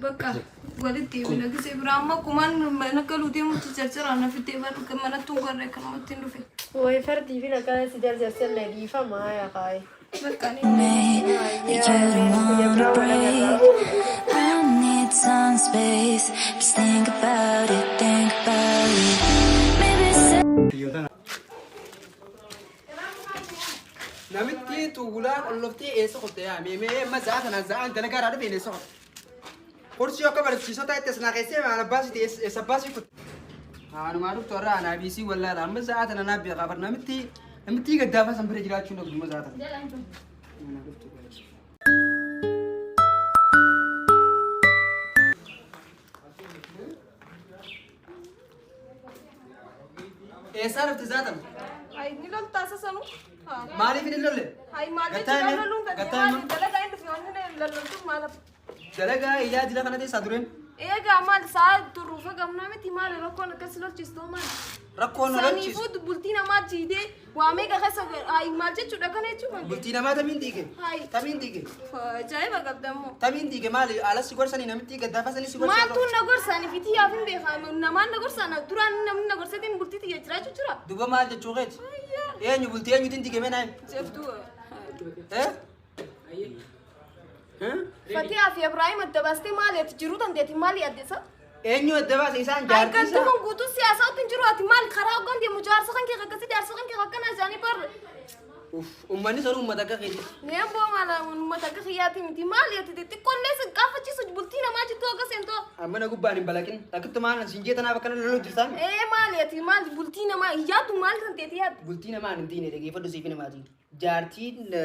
Bakka walitti himna gisee biraa amma kumaan mana galuu deemutti jarjaraan na fiddee bar manatti hin garree akkanumatti hin dhufe. Way fardii fi nagaa si jarjarsellee dhiifama yaa kaayi. Bakka ni. You don't wanna break. I need some space. Just think about it, think about it. Maybe. Namitti tuulaa qolloftee eessa qotte yaa mee mee amma za'a kana za'aan dalagaa irraa dhufeen eessa qotte. Kursii akka barsiisota itti as naa keessee maal abbaa siiti eessa abbaa sii kutte. Anumaa dhuftu irraa anaa fi sii wallaala amma za'a tana naa beekaa bar namitti namitti gaddaafa san bira jiraachuu hin qabdu amma za'a tana. Anaa dhuftu guys. Eessaa dhufte za'a tana? Ay ni loltaa isa sanuu. Maaliif hin lolle? Ay maal Gattaa jechuudha hime? loluun kan Gattaa hime? maali dalagaa hin dhufe wanni lalloltuuf maal hafa. Dalagaa ilaa dila kana teessaa dureen. Eegaa maal sa'a turruufa gamnaa miti maali rakkoon akkas lolchistu maali? Rakkoon nu lolchisu. Saniifuu bultii namaa jiidee waa meeqa keessa ay maal jechuudha kana jechuun. Bultii namaa tamiin diige? Hay. Tamiin diige? Ajaa'iba qabda immoo. Tamiin diige maali? Alas si gorsanii namitti gaddaafa sanii si gorsan. Maaltu na gorsaan fi tiyyaaf hin beekaa namaan na gorsaan duraan namni na gorseetiin bultii tiyya jiraachuu jira. Duba maal jechuu keeti? Eenyu bultii eenyutiin diige mee naa himi? Jabduu. Eh? Fatiyaa fi Ibraahim adda baastee maali ati jiruu dandeetti maali addeessa? Eenyu adda baase isaan jaartii Argantu isaa? kun guutuu siyaasaa wajjin jiru ati maali karaa hoggaan deemu jaarsa kan kee akkasii jaarsa kan kee akkanaa isaanii bar. Uff, Uummanni sun uummata akka keeti. Neen boo maala uummata akka kiyyaati miti maali ati xixiqqoollee si gaafachiisu bultii namaa jirtu akka seentoo. Amma na gubbaan hin balaqin. Akkitti maal siin jee tanaaf akkana loluu jirtaan? Ee maali ati maali bultii namaa yaaddu maali kan teeti yaaddu? Bultii namaa hin diine dhageeffadhu siif namaati. Jaartiin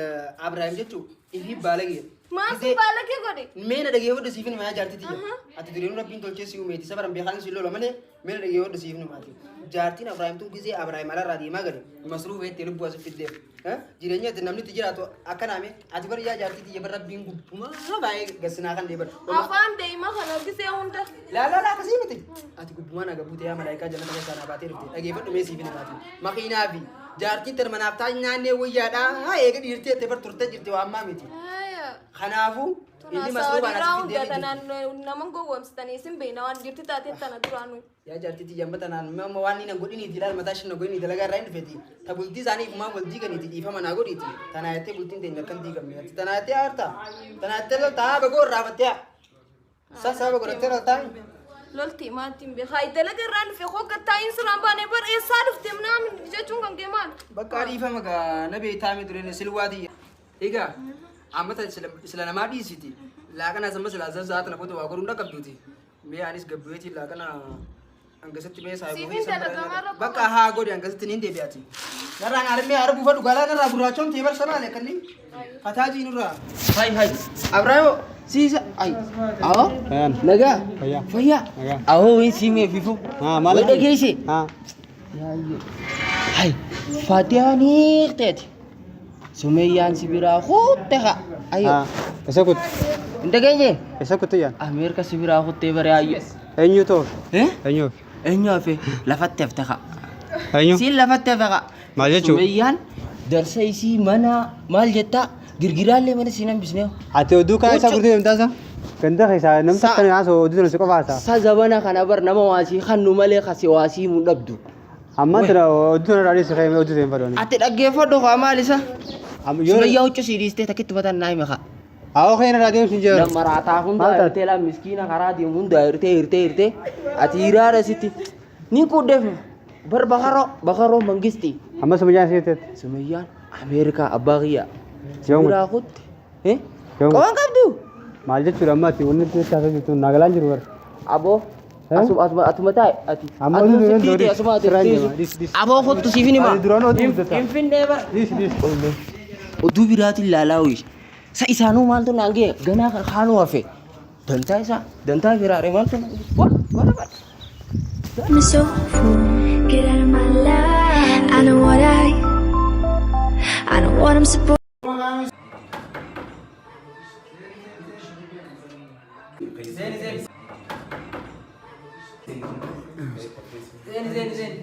Abrahaam jechuun ifii baalagee. Maaltu baalagee godhe? Mee na dhageeffadhu siif himaa jaartii tiyya. Ati dureen rabbiin tolchee si uumeeti sabaran beekaan si lola malee mee na dhageeffadhu siif himaati. Jaartiin Abrahaam tun gisee Abrahaam alarraa deemaa gale masruufa jettee lubbuu asif fiddeef. Jireenya itti namni itti jiraatu akkana mee ati bar yaa jaartii tiyya bar rabbiin gubbumaa baay'ee gassinaa kan deebar. Afaan deemaa kana gisee hunda. Laa laa laa akkasii miti. Ati gubbumaa na gabbute yaa malaayikaa jannata keessaa naa baatee dhufte dhageeffadhu mee siif himaati. Makiinaa fi Jaartiin tana manaaf taa nyaannee wayyaadha. Eega dhiirtee itti bar turte jirti waan ammaa miti. Kanaafuu inni masruubaan Dhiiraa as hunda fiddee jirti. tanaan nama gowwoomsitanii isin beekna waan dhiirti taatee tana duraanuu. Yaa jaartii tiyya amma tanaan amma waan inni na godhiniiti ilaal mataa ishee na godhiniiti dalagaa irraa hin dhufeeti. Ta bultii isaanii ifumaan wal diiganiiti dhiifama naa godhiiti. Tanaa jettee bultiin teenya akkan diigamne. Ati tanaa jettee aartaa. Tanaa jettee loltaa haa bagoo irraa fattee. Sassaaba godhattee loltaa. Lolti maatiin beekaa Hayi dalaga irraa dhufe koo gattaa'iin siraan baanee bar eessaa dhufte naamin jechuun kan kee maal? Bakka dhiifama gaa na beektaa mi dureen silwaa tiyya. Egaa amma ta sila namaa dhiisiti. Laaqana sama sila zazaata na booda waa godhuun dhaqqabduuti. Mee anis gabbu'eetiin laaqana hangasatti mee saayiboo Siifin dalagaa maal rakkoo Bakka haa godhi hangasatti niin deebi'aati. Narraan armee haara buufadhu galaa narraa gurraachoon ta'e barsa maali akkanni? Fataa jiinurraa. Hai hai. Abrahamu siisa ay. Awo. Nagaa. Fayyaa. Awo win simee fifu. Maal Wai dhageesse. Hai. Fatiyaan hiikteeti. Sumeyyaan si biraa kutte haa. Ayo. Isa kutte. Hin dhageenye? Isa kutte yaan. Ameerika si biraa kuttee bare ayyo. Eenyu toof? Eh? Eenyu hafe? Eenyu hafe? Lafatti hafte haa. Eenyu? Siin lafatti hafe haa. Maal jechuu? Sumeyyaan darsa isii mana maal jettaa girgiraallee mana siin hambisnee. Ati oduu kaa isa gurtee deemtaa isa? Ganda keessaa namni Sa- takka haasoo oduu sana si qofa haasaa. Sa zabana kana bar nama waasii kannu malee kasi waasii hin dhabdu. Ammaan tana oduu sana irraa dhiisi ka'ee oduu seen fadhooni. Ati dhaggeeffadhu kaa maal isa? Yoo Sumayyaa huccuu sii dhiistee takkitti mataan naa hime kaa. Awoo kee irraa deemsi hin jiru. Nama maraataa hunda Maal taate? hirtee laa miskiina karaa deemu hunda hirtee hirtee hirtee ati hiraara sitti ni quudheef bar bakaroo bakaroo mangisti. Amma Sumayyaan si jetteetti. Sumayyaan Ameerikaa abbaa kiyyaa. Yoom? Sibiraa kutti. Eh? Yoom? Qaban qabdu. Maal jechuudha amma ati wanni itti haasa'aa jirtu naa galaan jiru bara. Aboo. Asuma asuma atuma taa'e ati. Amma Atuma oduu sitti duraan hiite asuma ati. siraan deema. Dis dis. Aboo kottu siif hin hima. Ati duraan oduu guddata. Finfinnee bara. Dis dis. Oduu biraatiin laalaa ho'i. Sa isaanuu maaltu naan ga'e ganaa kan kaanuu hafe. Dantaa isaa dantaa biraare maaltu naan ga'e. Wa wala bara. I'm so full. Get out of my life. I know what I know what I'm supposed. Seeni seeni seeni.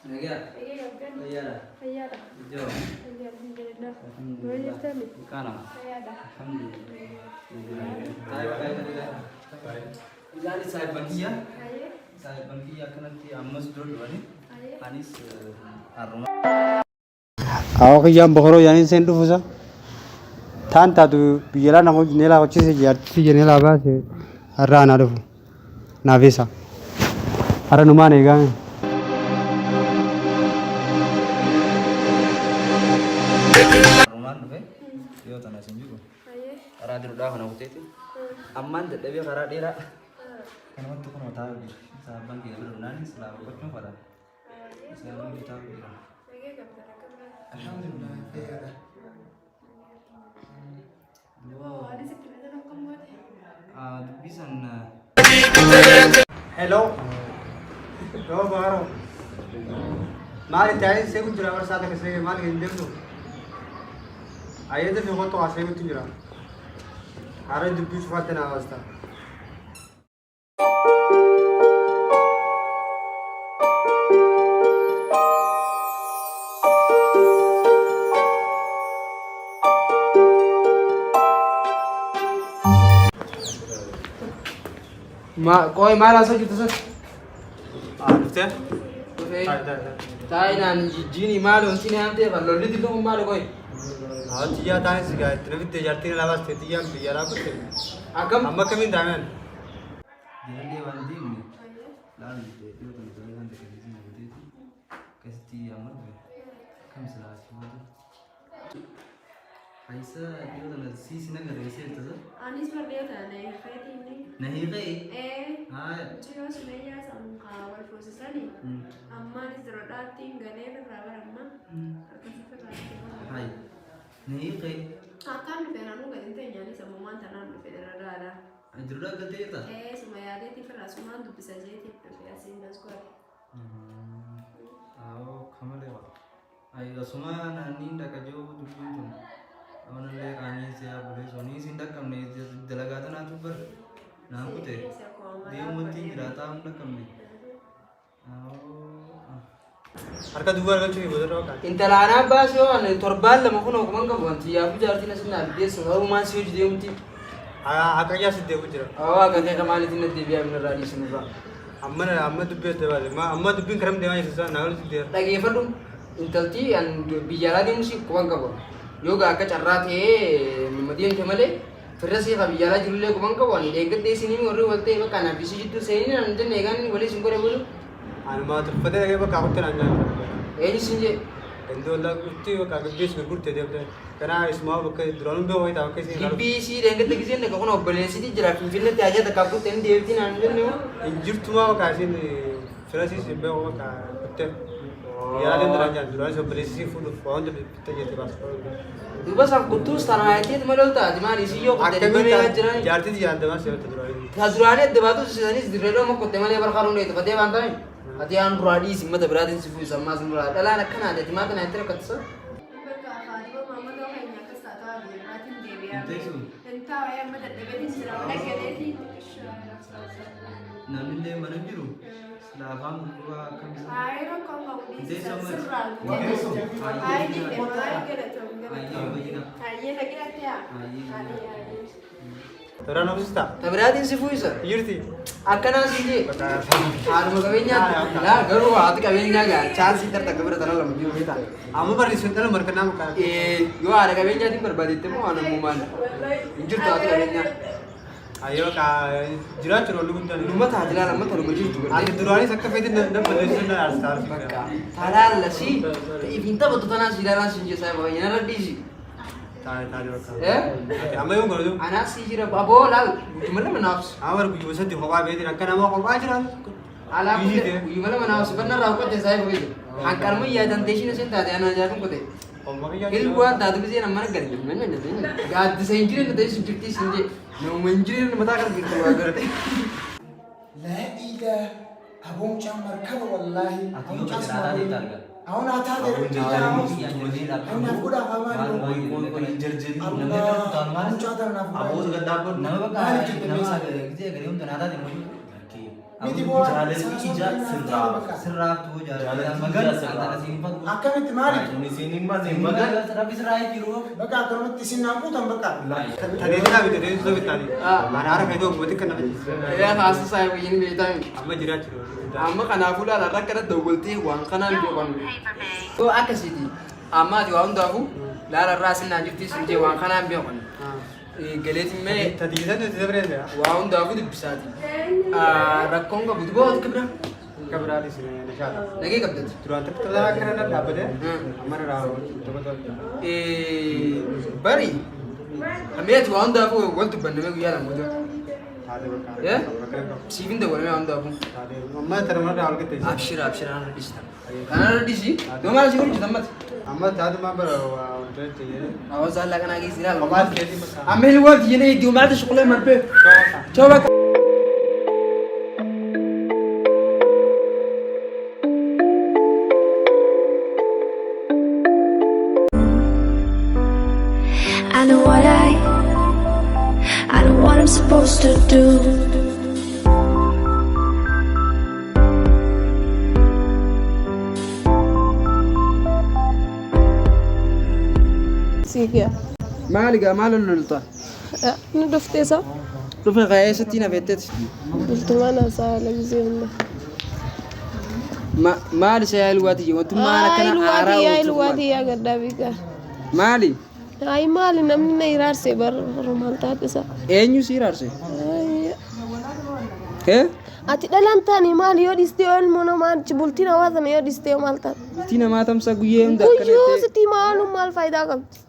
Nagaa. Fayyaadha. Fayyaadha. Ijoo. Fayyaadha. Alhamdulillah. Maal jirtani? Qaana. Fayyaadha. Isaanis saayibban kiyya. Saayibban kiyya akkanatti ammas dura dhufanii anis har'uma. Awwa kiyyaan bokoroo yaaniin seen dhufusa. Taan taatu biyya laa nama neelaa hojjise jaartii tiyya neelaa baase har'a anaa dhufu. Naaf isa. Har'a numaan eegaame. Har'umaan dhufe yoo tana isin jiru. Karaa dirudhaa kana kuteeti. Ammaan dadhabee karaa dheeraa. Kanumatti kunoo taa'u jira. Saayibban kiyya bira dhufnaan silaa boqochuun fadha. Isaan hundi taa'u jira. Alhamdulillah fayyaadha. Dubbii san Hello. Yoo baaro. Maali taa'ee seeku jira barsaa takka seeke maali hin deemtu. Ayyata fi kottu haa seekutti jira. Haara dubbii cufaatti naa baasta. Ma qoy maal haasa'u jirtu sun? Dhuftee? Dhufee. Taa'ee naan jijjiini maal wanti ni haamtee lolli dillu kun maal qoy? Haa xiyyaa taanis gaa itti nafitti jaartiin alaa baastee xiyyaan biyya alaa kutte. Akkam? Amma akkamiin taa'an? Jalallee waan deemne laal dhiyoo tana dalagaan takka biizii na gooteeti akkasitti amma dhufe akkam silaa achi booda. Haysa dhiyoo tana siis na garee seerta sa? Anis bardee taane feetiin. Na hiikee? Ee. Haaya. Mucayyoo sumayyaa san kaa wal fuusisanii. Ammaanis dirodhaattiin galee irraa baramma. Akkasitti irraa Haaya. Na hiikee? Akkaan dhufe naannoo gadi hin teenyaanis ammumaan tanaan dhufe diradaadha. Dirodhaa galtee jirta? Ee suma yaadeetiif irraa sumaan dubbisa jeetiif dhufe asiin as godhe. Awoo kamalee waa. Ayi osuma naanniin dhaqa jiru dubbiin tun. Amanallee qaanii siyaa bulee sonii siin dhaqqabne dalagaa tanaatu bar naan kute deemumatti jiraataa hin dhaqqabne. Harka duwwaa argachuu fi boodarra bakka. Intala anaa baasee yoo ani torbaan lama kun okuman qabu wanti yaafuu jaartiin asin naaf geessu harumaan si hojii deemti. Akka ijaa si deemu jira. Awaa akka kee maaliitiin na deebi'aa minirraa irraa dhiisu nurraa. Amma amma dubbii adda baase amma dubbiin karam deemaa jirtu naa walitti deera. Dhageeffadhu intalti an biyya alaa deemu si quban qabu. Yoo gaa akka carraa ta'ee nama deemte malee firra see ka biyya alaa jirullee quban qabu ani dheengadda isinii warri wal ta'e bakka anaaf isii jidduu seenii naan jenne eegaan walii isin godhe bulu. Anumaa tuffatee dhaqee bakka kutte naan nyaata. Eenyu sin jee? Gandoo laa bakka gibbiis gurgurte deemte. Kanaa isumaa bakka duraanuu beeku wayitaa bakka isin Gibbii isii dheengadda giseen dhaqa kun obboleessitii jira Finfinneetti hajaa takkaaf kutte inni deebiti naan jenne hoo. Hin jirtumaa bakka isin firasiis hin beeku bakka kutte. Yaalaa deemte naan jaan duraanis obboleessisii fuudhuuf waa hunda bitta jetti baaspoortii. Duuba san kuttuus tana hayateet malee ol taati maali isii yoo kutte dhibba meeqa jirani. Jaartii tiyya adda baasee jirti duraanii. Ta duraanii adda baatu isanis dirree dhoo kutte malee barqaruun dheetu fatee waan ta'e. Ati aan duraa dhiisi mata biraatiin si fuusa ammaas duraa dhalaan akkanaa ati maa tana itti rakkattisa. Bakka faatuma maammadoo keenya akkas taataa biraatiin deebi'aa. Hin teessu? Hin taa'ee amma dadhabeetiin jira mana galeetiin. Namni illee mana hin jiru. Sila afaan gurguraa akkam isa. Ayi rakkoon qabu Hin teessu amma. sirraa Hin teessu? Ayi dhiifne ayi galatoom Ayyee galatoom. bayyina. Ayyee nagaatti haa. Ayyee. Ayyee ayyee. Toraan obsista. Ta biraatiin si fuusa. Jirti. Akkanaa si jee. Haadhuma qabeenyaa laa garuu haati qabeenyaa gaa chaansii tarta akka bira tana lama jiru beektaa. Amma barreessuun dhala markannaa mukaa. Yoo haadha qabeenyaatiin barbaadeette immoo waan ammumaan hin jirtu haati qabeenyaa. Ayyoo kaa jiraachuu lolli guddaan. Numa taati laala amma tanuma jirtu Ati gartee. duraanis akka feetin na balleessuu na aarsa. Bakka talaalla si ifiin taphattu tanaa si ilaalaa si jesaa baay'ee narra dhiisi. Taa'e taa'e bakka. Eh? Amma yoo godhatu. Anaa si jira aboo laal guyyuma lama naafs. Amma guyyuma sadii kophaa beetiin akka nama kophaa jiran. Alaa Biyyi ta'e. guyyuma lama naafs bannarraa qote isaa eeguuf hanqarma yaadan teeshin isin taate anaa jaafin qote. Ilbuwaan taatu gisee nama mana gadi gaaddisa hin jireenye ta'e sun jirtii sin jee nama hin jireenye mataa kan jirtu waa garte. Laa ilaa aboo mucaan markaba wallaahi. Ati yoo jiraataa deemta argaa. Ahuun haa taate naaf godhaa haa maali mucaa tana naaf godhaa. Maaliif jette meeshaa? Miti bu'aa Akkamitti maaliif? Bakka akkanumatti isin naan guutan bakka. Tadeetinaa fi tadeetinaa bittaani. Mana haara fayyaduu abbootii kan nama Yaa haasasa wayyin beektaa. Amma jiraachuu. Amma kanaafuu laala rakkata dawwaltee waan kanaan beekan. Yoo akkasiiti amma ati waa hundaafuu laala irraa sinnaan jirti sin jee waan kanaan beekan. Galeetiin mee Tadiisan nuti dabareessa. waa hundaafuu dubbisaati. Rakkoon qabu duboo akka biraa. Akka biraatis nishaadha. Nagee qabdati. Duraan takka tasaa akka irra dhaabbate amma irraa tokko tokko. Bari Ameeti waa hundaafuu wal dubbannamee guyyaa lama booda. Taatee bakka. Siif hin dawwalamee waa hundaafuu. Amma tanuma irraa wal qixxeessa. Abshira abshira anarra dhisi. Kanarra dhisi. Yoo maal si hojjetu ammati. Amma taatuma bara waa wantoota jedhee. Hawaasa allaa kanaa keessa ilaala. Kophaas keetii bakka. Amma ilwaan tiyyee iddoo maata shuqulee marbee. Choo bakka. I know what I know what I'm supposed to do. Siigiya. Maali gaa maal lolta? Ni dhuftee isa? Dhufe ka'ee na feetteeti. Bultumaan haasaa haala gisee hunda. Maali isa yaa ilwaa tiyya wantummaan akkana aaraa Ilwaa oolchuuf ilwaa maali? tiyyaa gaddaa beekaa. Maali? Ayi maali namni na iraarse bar maal taate isa? Eenyu si iraarse? Hee? Ati dhalaan taane maali yoo dhistee yoo ilmoo namaa bultii namaa sana yoo dhistee maal taate? Bultii namaa tamsa guyyee hunda akkana Guyyuu jettee. sitti maaluun maal faayidaa qabdi?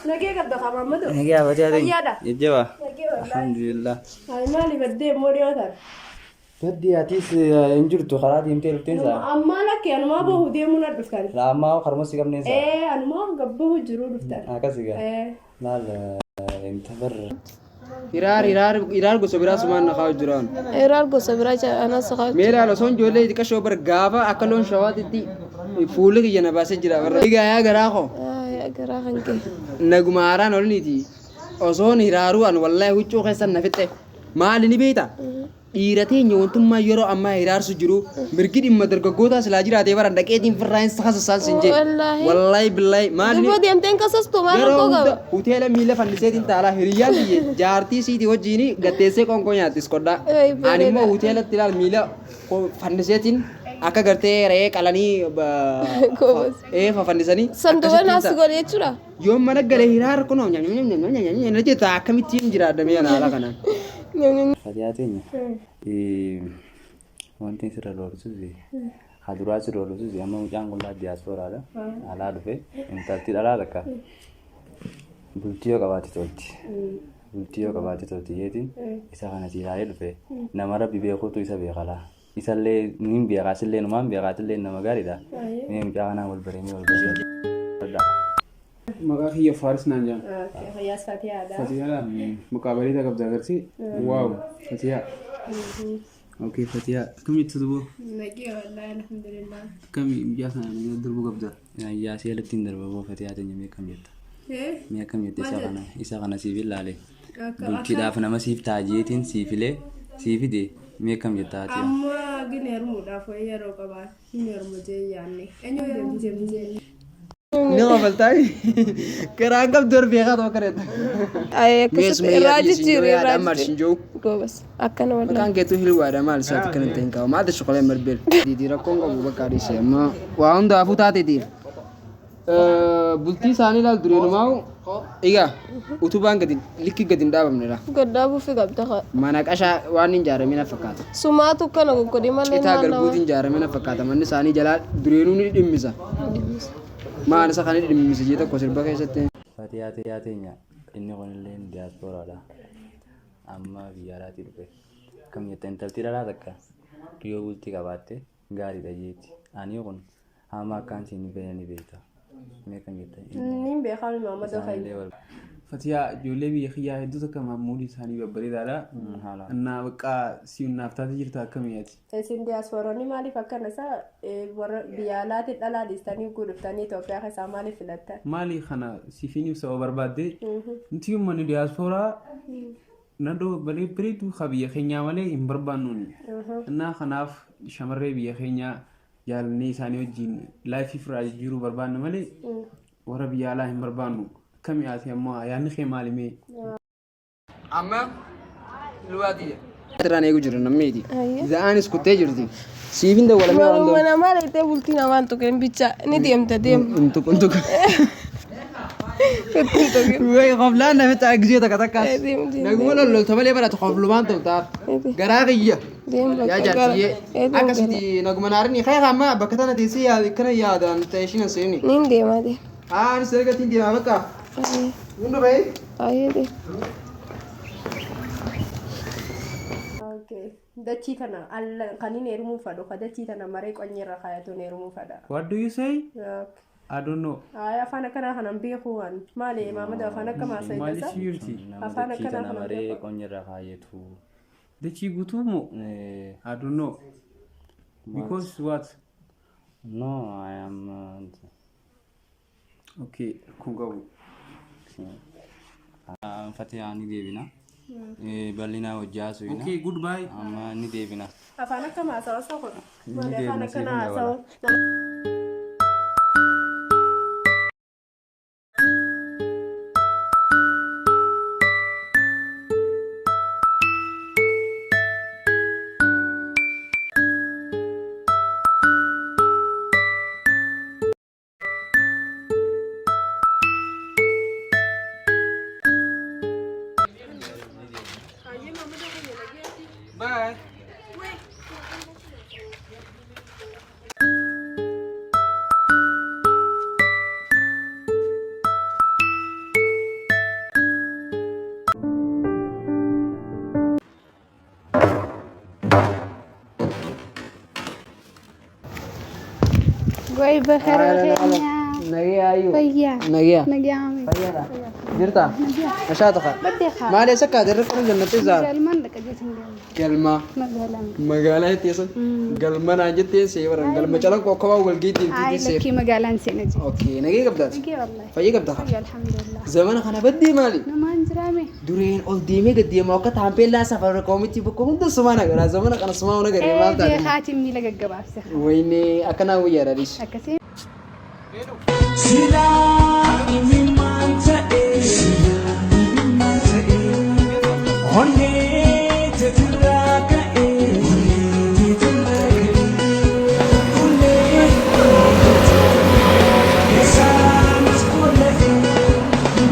Nagee qabda kaa Mahammadu. Nagee abatee ati. Fayyaadha. Jajjaba. Nagee wallahi. Alhamdulillah. Ay maali baddee immoo dhiyoo taate. Baddi atis hin jirtu karaa deemtee dhufteen saa. Ammaa lakkee anumaa bahu deemuu na dhuftan. Ammaa karuma si qabneen saa. Ee anumaa gabbahu jiruu dhuftan. Akkasi gaa. Ee. Maal inta bar. Hiraar hiraar hiraar gosa biraa sumaan na kaa'u jiraan. Hiraar gosa biraa anas kaa'u. Mee ilaala osoo ijoollee xiqqashoo bar gaafa akka loon shawaatitti fuulli kiyya na baasee jira barra. Egaa yaa garaa koo. Yaa garaa kan kee. Naguma haaraan olniiti. Osoon hiraaruu an wallaahi huccuu keessan na fixxe. Maali ni beektaa? Dhiira teenya wantummaa yeroo ammaa hiraarsu jiru mirgi dhimma dargaggootaa silaa jiraatee baran dhaqeetiin firraayin kasasaan sin jee. Wallaahi. Wallaahi billaahi maali Dubboo deemteen kasastu maal yeroo rakkoo hunda qaba? hoteela miila fanniseetiin taalaa hiriyyaan biyye jaartii siitii wajjiin gatteessee qoonqoo nyaattis kodhaa. Ay, Ani immoo bareeda. hoteelatti ilaal miila fanniseetiin akka gartee re'ee qalanii Goobas. ee fafannisanii. Sanduuqa naas godhe jechuudha. Yoo mana galee hiraar kunoo na jetta akkamittiin jiraadha mee haala kanaan. Fatiyaa teenya. Wanti sirra loolsus haduraa sirra loolsus amma mucaan kun laa diyaaspooraadha. Alaa dhufe intalti dhalaa takka bultii yoo qabaate tolti. Bultii yoo qabaate tolti jeetiin isa kana si ilaalee dhufe nama rabbi beekutu isa beekalaa. Isallee niin beekaa isillee numaan beekaa isillee nama gaariidha. Mee mucaa kanaan wal bareenee wal baree. Maqaa kiyya Faaris naan jedhama. Fayyaas Fatiyaadha. Fatiyaadha. Maqaa bareedaa qabda agarsi. Waaw Fatiyaa. Okay Fatiyaa. Akkam jirtu duboo? Nagee wallaahi alhamdulillah. Akkami mucaa sana nagaa durbuu qabda? Yaa si jalatti hin darba boo Fatiyaa teenya mee akkam jetta? Eh? Mee akkam jette isa kana isa kana siif ilaale. Bultiidhaaf nama siif taajeetiin siifilee siifide mee akkam jetta haati? Amma gin heerumuudhaaf wayii yeroo qabaa hin heerumu jee yaanne. Eenyu deemti deemti jee. Ni kofaltaa garaan qabdu hor beekaa ta'uu akka Akkasitti irraa jijjiiri irraa Amma jijjiiri. jiru. Goobas akkana wallahi. Maqaan keetuu hilwaadha maal isaati kan hin ta'in qaba maal ta'e marbeel. Diidii rakkoon qabu bakka dhiise amma waa hundaafuu taateeti. Bultii isaanii ilaal dureenumaa egaa utubaan gadi likki gadi hin dhaabamnedha. Gaddaabuufi qabda haa. Mana qashaa waan hin ijaaramina fakkaata. Sumaatu kana goggodhi malee Citaa maal nama. garbuutiin ijaaramina fakkaata manni isaanii jalaa dureenuu ni dhimmisa. Maal isa kan dhimmisa jee tokko sirba keessatti. Fatiyaa teenya teenya inni kunillee diyaaspooraadha. Amma biyya alaatii dhufe. Akkam jetta intalti dhalaa takka yoo bultii qabaatte gaariidha jeetti. Ani kun hama akkaan siin beekna ni beekta. Mee akkam jetta? Niin beekaa Muhammad Isaanillee wal Fatiyaa ijoollee biyya kiyyaa hedduu takka maamuudii isaanii babbareedaadha. Innaa bakka si'unnaaf taate jirta akkamii ati? Isin diyaaspooronni maaliif akkana isaa warra biyya alaatiin dhalaa dhiistanii guutuftanii Itoophiyaa keessaa maaliif filattan? Maali kana siifin ibsa oo barbaadde nuti uummanni diyaaspooraa nadoo bareedduu ka biyya keenyaa malee hin barbaannuuni. Innaa kanaaf shamarree biyya keenyaa jaalannee isaanii wajjin laayifii firaa jijjiiruu barbaanna malee warra biyya alaa hin barbaannu. Akkamii ati ammoo yaadni kee maali mee? Amma luwaati. Irraan eegu jira namni Za'aanis kuttee jirti. Siifin dawwalamee waan Waluma namaa dheetee bultii namaan tuqeen bicha ni deemta deema. Intuq intuq. Ittiin tuqin. Way qoflaan namicha gisee takka takkaas. Deem deem. Naguma lollolta malee baratu qoflumaan toltaaf. Garaa kiyya. Deem Yaa bakka gara. jaartiyyee. Deem Akkasitti naguma naarinni kee amma bakka tana teessee yaada akkana yaadaan ta'e ishiin seeni. Niin deema deema. Haa anis ergatiin deemaa bakka. Hunda ba'ee. Baay'ee deema. Okay. Dachii tana alla kan inni heerumuu fadhu ka dachii tana maree qonyi irra kaayatuun heerumuu fadha. What do you say? Okay. I don't know. Ay afaan akkanaa kanan beeku waan maali Muhammad afaan akkam Maal haasa'e ishii jirti? Nama Afaan dachii akkanaa tana kanan maree beeku. qonyi irra kaayetu. Dachii guutuu moo? I don't know. Because what? No, I am. Okay, kun qabu. Fatiyaa ni deebina. Bal'inaa hojii haasofina. Okay, goodbye. Amma ni deebina. Afaan akkam haasa'u osoo kun Ni maali afaan deebina siif akkanaa hin dabala. haasa'u. Bye. Goy bakara keenya. Nagee ayyuu. Fayyaa. Nagee. Nagee amee. Fayyaadha. Jirta? Nashaa taqa. Baddee haa. Maal eessa kaate irra qola jannattee zaara? Galmaan dhaqa jechuun deema. Galma. Magaalaan. Magaalaa jetteessan. Galma naan jettee see baran galma calanqoo akka waan walgeettiin Ay tiitii seef. lakkii magaalaan seena jechuudha. Okay, nagee qabdaati. Nagee wallahi. Fayyee qabda haa. Fayyaa alhamdulillah. Zamana kana baddee maali? Namaan jiraame. Dureen ol deemee gad deemaa akka taampeellaa safara koomitti bakka hunda sumaan agarraa zamana kana sumaa hunda garee maal taate? Beekaatiin miila gaggabaabse. Wayne akkanaa wayyaadha dhiis. Akkasii. Silaa imimmaan ta'e imimmaan ta'e onnee teetirraa ka'e onnee teetirraa ka'e ulee keessaanis qola'e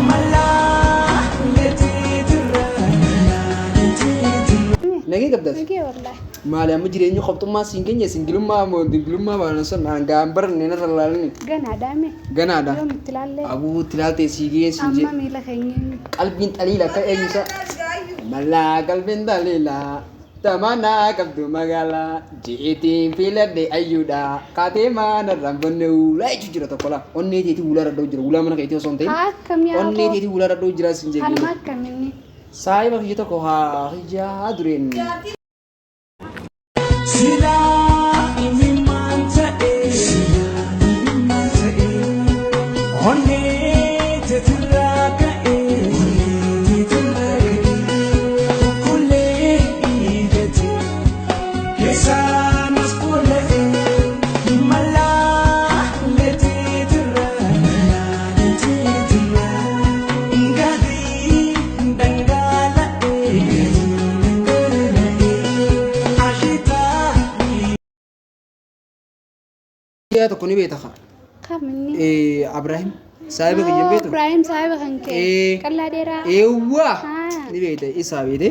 malaa leeteetirraa malaa leeteetirraa. Nagee qabdaati. Nagee wallahi. Maali amma jireenya qofxummaa siin keenya singilummaa moo dingilummaa baana sun hangaan baranne narra laalani. Ganaadhaame. Ganaadha. Yoom itti ilaalle? Abuu itti ilaalte sii gee siin jee. Amma miila keenya. Qalbiin xaliila akka eenyusa. Malaa qalbiin xaliila. Tamanaa qabdu magaalaa. Ji'itiin filadhe ayyuudha. Kaatee maanarraan bonne ulaa jechuun jira tokko laa. Onnee teetii ulaa irra jira. Ulaa mana keetii osoo hin ta'in. Akkam yaa Onnee teetii ulaa irra jira siin jee. Harma akkaminni. Saayiba kiyya tokko haa hijaa dureen. Silaa imimmaan ta'e silaa imimmaan ta'e onnee teetirraa ka'e onnee teetirraa ka'e. Kiyyaa tokko ni beekta kaa. Kam inni? Abraahim saahiba kiyya hin beektu? Ibrahim saahiba kan kee. Ee. Qallaa dheeraa. Eewwaa Haa. ni beekta isaa beekte.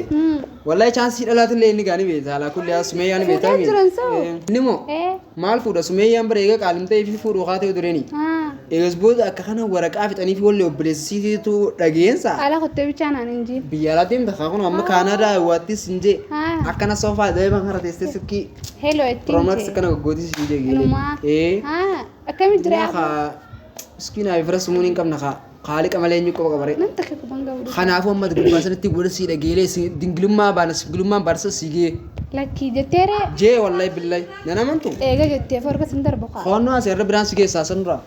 Wallahi chaansii dhalaatillee inni gaa ni beekta alaa kulli haa Sumeeyyaan ni beekta. Fuudhaa jiran soo. Inni moo Ee. maal fuudha Sumeeyyaan bara eega qaalimtee fi fuudhuu kaatee dureeni. Haa. Eegas booda akka kana waraqaa fixanii fi wallee obboleessa siitiitu dhageensa. Ala kottee bichaa naan hin jiin. Biyya alaa deemta kaa kun amma Kaanaadaa waattis hin jee. Haa. Akkana soofaa daa'ima kana teessee silkii Hello ittiin Promax jee. akkana goggootis hin jee geelee. Inumaa. Ee. Haa. Akkami jira Yaa yaa kaa miskiinaa fi fira sumuun hin qabna kaa kaaliqa malee eenyu qofa qabare. Nan takka quban qabu. Kanaafuu amma gurbaa sanatti wal sii dhageelee si dingilummaa baana singilummaan baarsa sii gee. Lakkii jetteeree. Jee wallahi billahi nan amantu. Eega jettee forka sin darbu kaa. Koonnoo as irra biraan si geessaa san dura.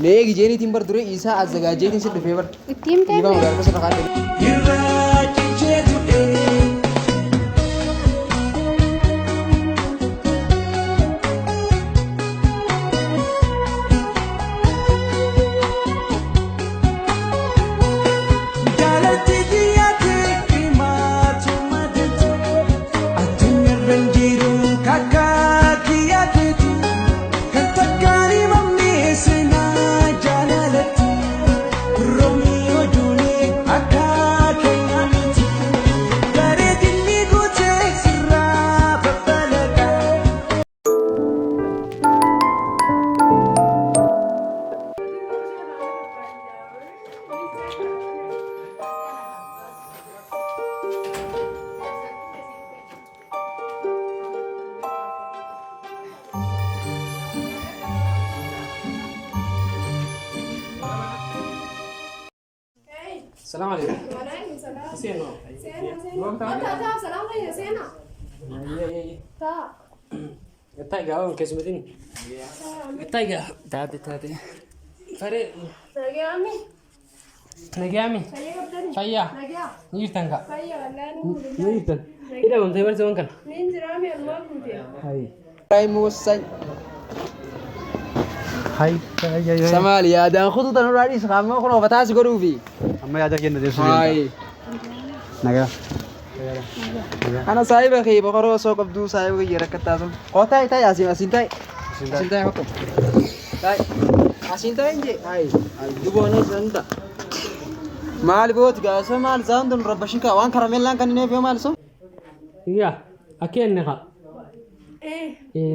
Mee eegi jeeniitiin bar duree isaa azzagaajeetiin si dhufee bar. Ittiin Dhiifama teessee. gaarfa sana kaadhe. Irraa cichee du'ee. Jaalatti dhiyaate himaatu madatu addunyaarra hin jiru kakkaa kiyaateetu kan takkaan himamne seenaa jaalalatti Roomiyoo Juulee akka keenyaa miti bareedinni guutee sirraa babbalaqa. السلام عليكم. سينا. Ittaagaa keessumatiin. Ittaagaa. Taate taate. Faree. Nagaami. Fayyaa. Ni jirtan kaa. Ni jirtan. Hidha gomtee barsiisan waan kana. Ibrahim Wassan. Hai. Samaali yaadaan kutuu tan irraa dhiis amma kun ofataa si godhuufi. Amma yaada kenna deemsu. Hai. Nagaa. Ana saahiba kee boqoroo osoo qabduu saahiba kiyya rakkattaa sun. Koo taa'i taa'i asiin asiin taa'i. Asiin taa'i hokko. Taa'i. Asiin taa'i hin jee. Hai. Duboon isaan ta'a. Maali booti gaasa maal isaan tun rabbashin kaa waan karameellaan kan inni eebiyo maal sun. Yaa akka inni haa.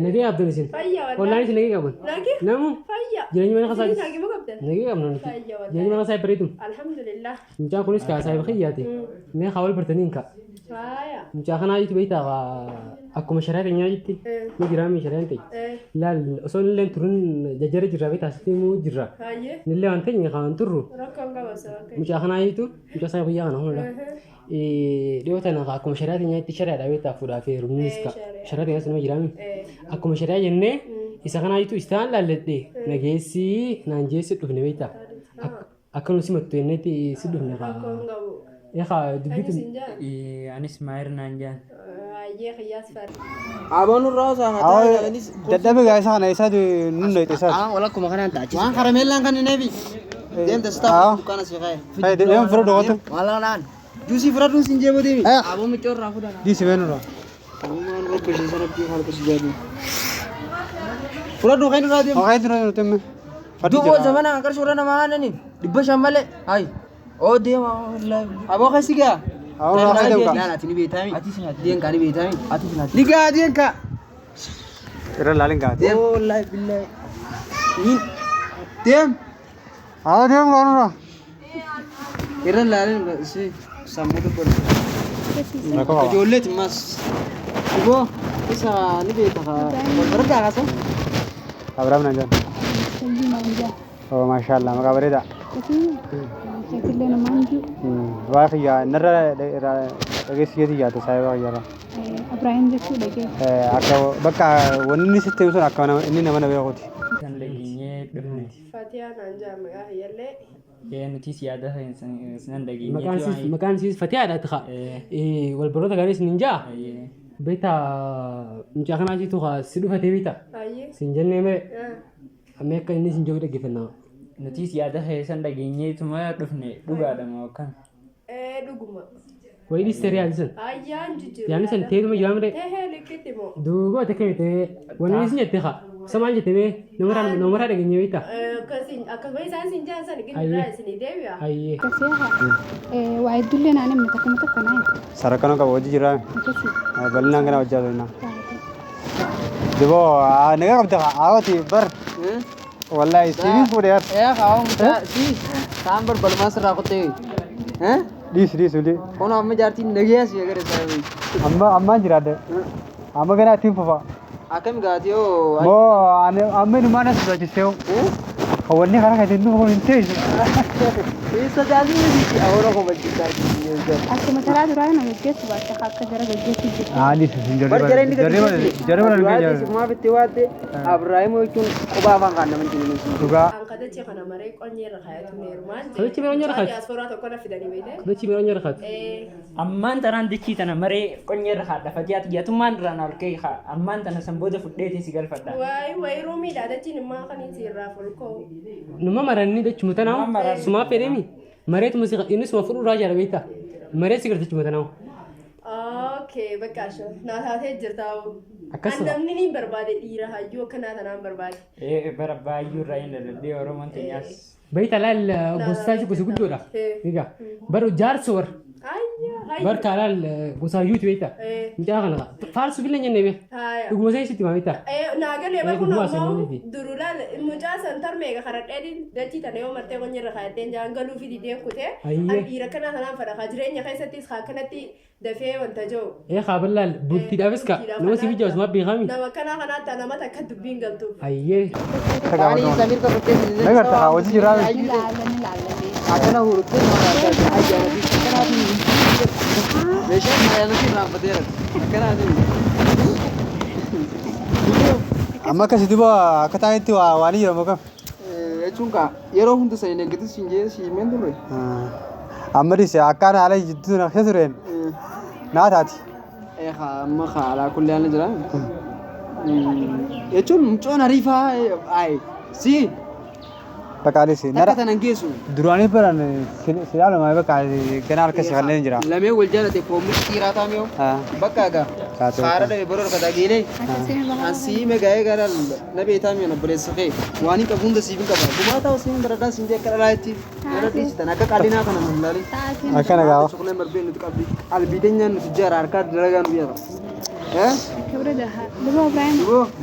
Nagee abdun isin. Fayyaa Ollaan isin nagee qaban. Nagee. Namu. Fayyaa. Jireenya mana kasaa. Isin nagee qabdan. Nagee qabna nuti. Fayyaa wallahi. Jireenya mana kasaa bareedu. Alhamdulillah. Mucaan kunis kaa saahiba kiyyaati. Mee haa wal bartaniin kaa. Fayyaa. Mucaa kanaa jitu beektaa akkuma sharaa keenyaa jitti. Ni jiraa mi sharaan ta'e. Laal osoo illee turuun jajjara jirra beektaa asitti immoo jirra. Hayyee. Nillee waan ta'e kaan turru. Rakkoon qaba sababa. Mucaa kanaa jitu mucaa saahiba kiyyaa kana hunda. Dhiyoo tana akkuma sharaa keenyaatti sharaadha beektaa fuudhaa fi heerumnis ka. Sharaa keenyaas nama jiraami. Akkuma sharaa jennee isa kanaa jitu isaan laalladhee nageessi naan jeessi dhufne beektaa. Akka nu simattu jenneetti si dhufne kaa. Rakkoon qabu. Eegaa dubbitu. Anis maayir naan jaan. Hayyee qiyyaas fara. Aboon irraa osoo haa taa'e. Dadhabe gaa isaa kana isaa nun dhoyte isaati. Wal akkuma kanaan ta'a. Waan karameellaan kan inni eebi. Deemta si taa'u dukkaana si kaa'e. Hai deem fira dhootu. Maal naan. Juusii fudhadhuun sin jeeboo deemi. Aboo miccoo irraa fuudhan. Diisi beenurra. Waan rabbashin sana rabbii haala kusi jaalu. Fudhadhu kan irraa deemu. Hoqee dura nuti himme. Duuba zamana qarshii warra namaa aananiin 500 malee. Hayi. Oo deema wallaahi. Aboo keessi gaa. Aboo keessi deemu gaa. Laala ati ni beektaami. Deenkaa ni beektaami. Ni gaa deenkaa. Irra laalin gaa. Deem. Wallaahi billaahi. Deem. Aboo deemu gaa nurra. Irra laalin si sammuu dubbatu. Rakkoo qaba. Ijoolleeti mas. Iboo isa ni beekta kaa. Wal bardaa kaasa. Abrahaam naan jedhan. Fayyii naan jaa. Oh maashaallah maqaa bareedaa. Isin keetillee namaan jiru. Waa kiyya narra dhageessi keetii yaadda saahiba kiyyaarra. Ibrahim jechuu dhagee. Akka bakka wanni inni sitti himu sun akka inni nama na beekuti. Kan dhageenyee dhufne. Fatiyaa naan jaa maqaa kiyyallee. Ee nutis yaada sinan dhageenyee. Maqaan siis Fatiyaadha ati kaa. Wal baroota gaarii isin hin jaa. Beektaa mucaa kanaa jitu kaa si dhufatee beektaa. Hayyee. Sin jennee mee. Amma akka inni sin jiru dhaggeeffannaa. Nutis yaada keessan dhageenyeetuma dhufne dhugaadha moo akkam? Ee dhuguma. Wayii dhiistee yaadni san. Ayyaan jijjiiru. Yaadni san teetuma jira malee. Tehee likkitti moo. Duuba ati akkami ta'ee wanni isin jette kaa. Isa maal jette mee namarraa dhageenye beektaa? Akkasuma isaan sin jaan san gidduudhaa isinii deebi'a. Ayyee. Akkasii haa. Waa hedduullee naan himne takkuma takka naa himte. Sarakkanoo qaba hojii jiraa. Akkasii. Bal'inaan kana hojjaa turina. Diboo nagaa qabda haawati bar. Wallahi sibiin fuudhee har. Ee haa mucaa si taan balbalumaa sirraa kuttee. Dhiisi dhiisi ulii. Kun amma jaartiin nagayaa si agarra isaa. Amma ammaan jiraadde. Amma ganaa ittiin fufa. Akkam gaati yoo. Moo amma inumaan as sodaachistee hoo. Wanni karaa kan ittiin dhufu kun hin teessu. Sodaachuu miti awwaara koo balchisaa. Akkuma taraa duraa na gaggeessu baatte akka jara gaggeessu jirtu. Anis isin Bar jara inni jarri jarri mana Du'aatii sifumaaf itti waatte Abrahaam jechuun kophaa afaan kaan nama hin Dhugaa. Kadachi kana maree qonyee irra kaayatu neerumaan. Kadachi maree qonyee irra kaayatu? Diaasporaa tokko na fidanii beekte. Kadachi maree qonyee irra kaayatu? Ammaan tanaan dachii tana maree qonyee irra kaadha fatiyaa xiyyatummaan irraan ol ka'e kaa ammaan tana san booda fudheetiin si galfadha. Wayi wayi ruumiidha dachiin immoo kan inni irraa folkoo. Numa maranni dachuma tanaa sumaa fedhemi mareetuma si inni suma fudhu irraa jara beektaa maree si gartachuma tanaa. Okay bakka asho naa taatee jirta. Akkasuma. Namni ni barbaade dhiira hayyuu akkanaa tanaan barbaade. Ee bara baay'uu irraa hin dadhabdee Oromoon teenyaas. Beektaa laal gosa isaa gosa guddoodha. Egaa baru jaarsa war bar kaalaal gosa hayyuuti beektaa. Mucaa kana faarsu billee jennee beek. Dhuguma isaa isitti maa beektaa. Naagalee bakka Dhuguma ammoo isaa durulaal mucaa san tarmeega karadheedin dachii tana yoo martee qonyee irra kaayatteen jaan galuu fi dideen kutee Ayyee. dhiira kanaa tanaan fadha kaa jireenya keessattis kaa kanatti dafee wanta jiru. Ee kaaballaal bultiidhaafis ka nama si mijaa'u sumaa beekami. Nama kanaa kanaatti nama takka dubbiin galtuuf. Ayyee. Taanii Samir ka fakkeessi. Nagarta haa hojii jiraa. Ni ilaalla ni ilaalla. Akkana huruttee ayyaana fi akkanaatiin meeshaan ayyaana fi raanfateera. Akkanaatiin. Amma akkasii duuba akka taa'etti waa ni jedhamu kam. Jechuun kaa yeroo hunda sanii eeggatis hin jee si himeen turre. Amma dhiise akkaan haala jidduu na keessa tureen naa taati. Ee haa amma haa alaa kullee haala jira. Jechuun mucoon ariifaa ayi si Bakka anis takka tanan geessu. Duraanii baran silaaluma bakka gana harka si kanneen jira. Lamee wal jaalate foomni dhiiraa taamee bakka egaa. Faara dhabe boroo harkataa geelee. Ansii megaa'ee gara na beetaa mi'a obboleessa kee waan hin qabu hunda siif hin qaba. Gumaa ta'u siin baradaan siin jee akka dhalaatti. Gara dhiisitan akka qallinaa kana nu ilaalin. Akkana gaafa. Suqlee marbee nuti qabdi. Qalbii teenyaan nuti jara harkaa dalagaa nu jara. Kibra daha. Duboo Ibrahim.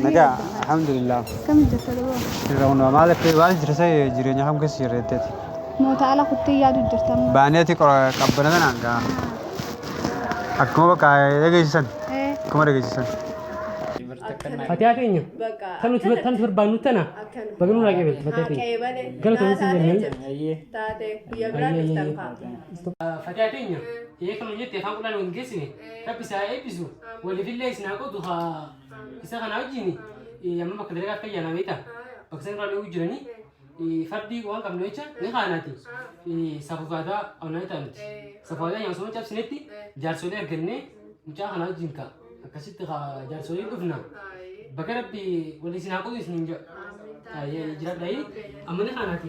Nagaa alhamdulillah. Kam jirta duboo? Irra hundaa maal akka maal jira isa jireenya kam keessa jirreetteeti. Moota ala kuttee yaadu jirta amma. Baaneeti qabbana tanaan gaa. Akkuma bakka dhageessisan. Akkuma dhageessisan. Fatiyaa teenya. Tan nuti barbaannu tana. Baga nurraa qeebalte fatiyaa teenya. Galatoomii sin jennee. Taate guyyaa biraa dhuftan kaa. Fatiyaa teenya. Ee kan jette afaan qullaan hin geessine. Rabbi isaa eebbisu. Waliifillee isin haa qotu haa isa kana wajjin amma bakka dalagaa akka ayyaanaa beektaa. Bakka isaan irraa dhiyoo jiranii fardi waan qabnu jecha ni kaanaati. Safufaataa onaa ta'an nuti. Safufaataa nyaasuma cabsinetti jaarsolee argannee mucaa kana wajjin ka akkasitti jaarsolee dhufna. Bakka rabbi walii isin haa qotu isin hin jedhu. Ayyee jiraadhaayi amma ni kaanaati.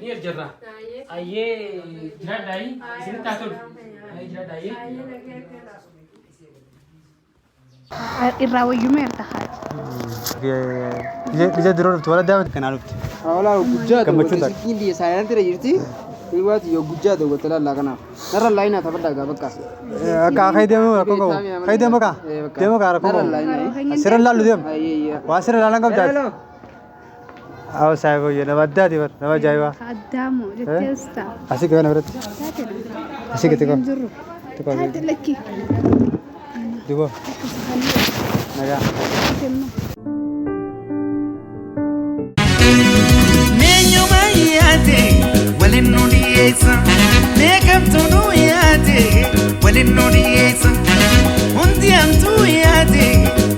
Ni erjarra. Ayyee jiraadhaayi isinitti haa tolu. Ayyee jiraadhaayi. Irraa wayyumeerta haati. Ija duroo dhuftu wala daawwatu kanaa dhuftu. Awlaa gujjaa Gammachuun takka. Sikkiin dhiye saayinaan tira jirti. Dhibaati yoo gujjaa ta'u lallaa kanaaf. Narra laayinaa taphadhaa gaa bakka. Akka akka deemu rakkoo qabu. Akka deemu kaa. Deemu kaa rakkoo qabu. Sirra laallu deemu. Waa sirra laalan qabdaati. Awo saayibo nama addaati bar nama ajaa'ibaa. Addaamu jettees ta'a. Asii kana biratti. Asii gadi Hin jirru. Xiqqoo. Taate lakki. Duboo. Nagaa. Kennu. Neenyuma yaate waliin nu dhiyeessa. Meeqamtu nu yaate waliin nu dhiyeessa. Hundi hamtuu yaate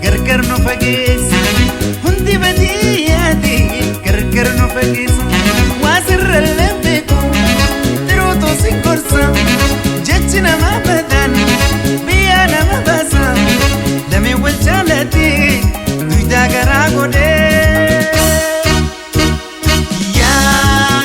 gargar nu fageessa. Hundi badii yaate gargar nu fageessa. Waa sirrallee beeku tiruutu si gorsa. Jechi nama badaan biyya nama baasa. Lamee wal jaalate duudaa garaa godhee. Yaa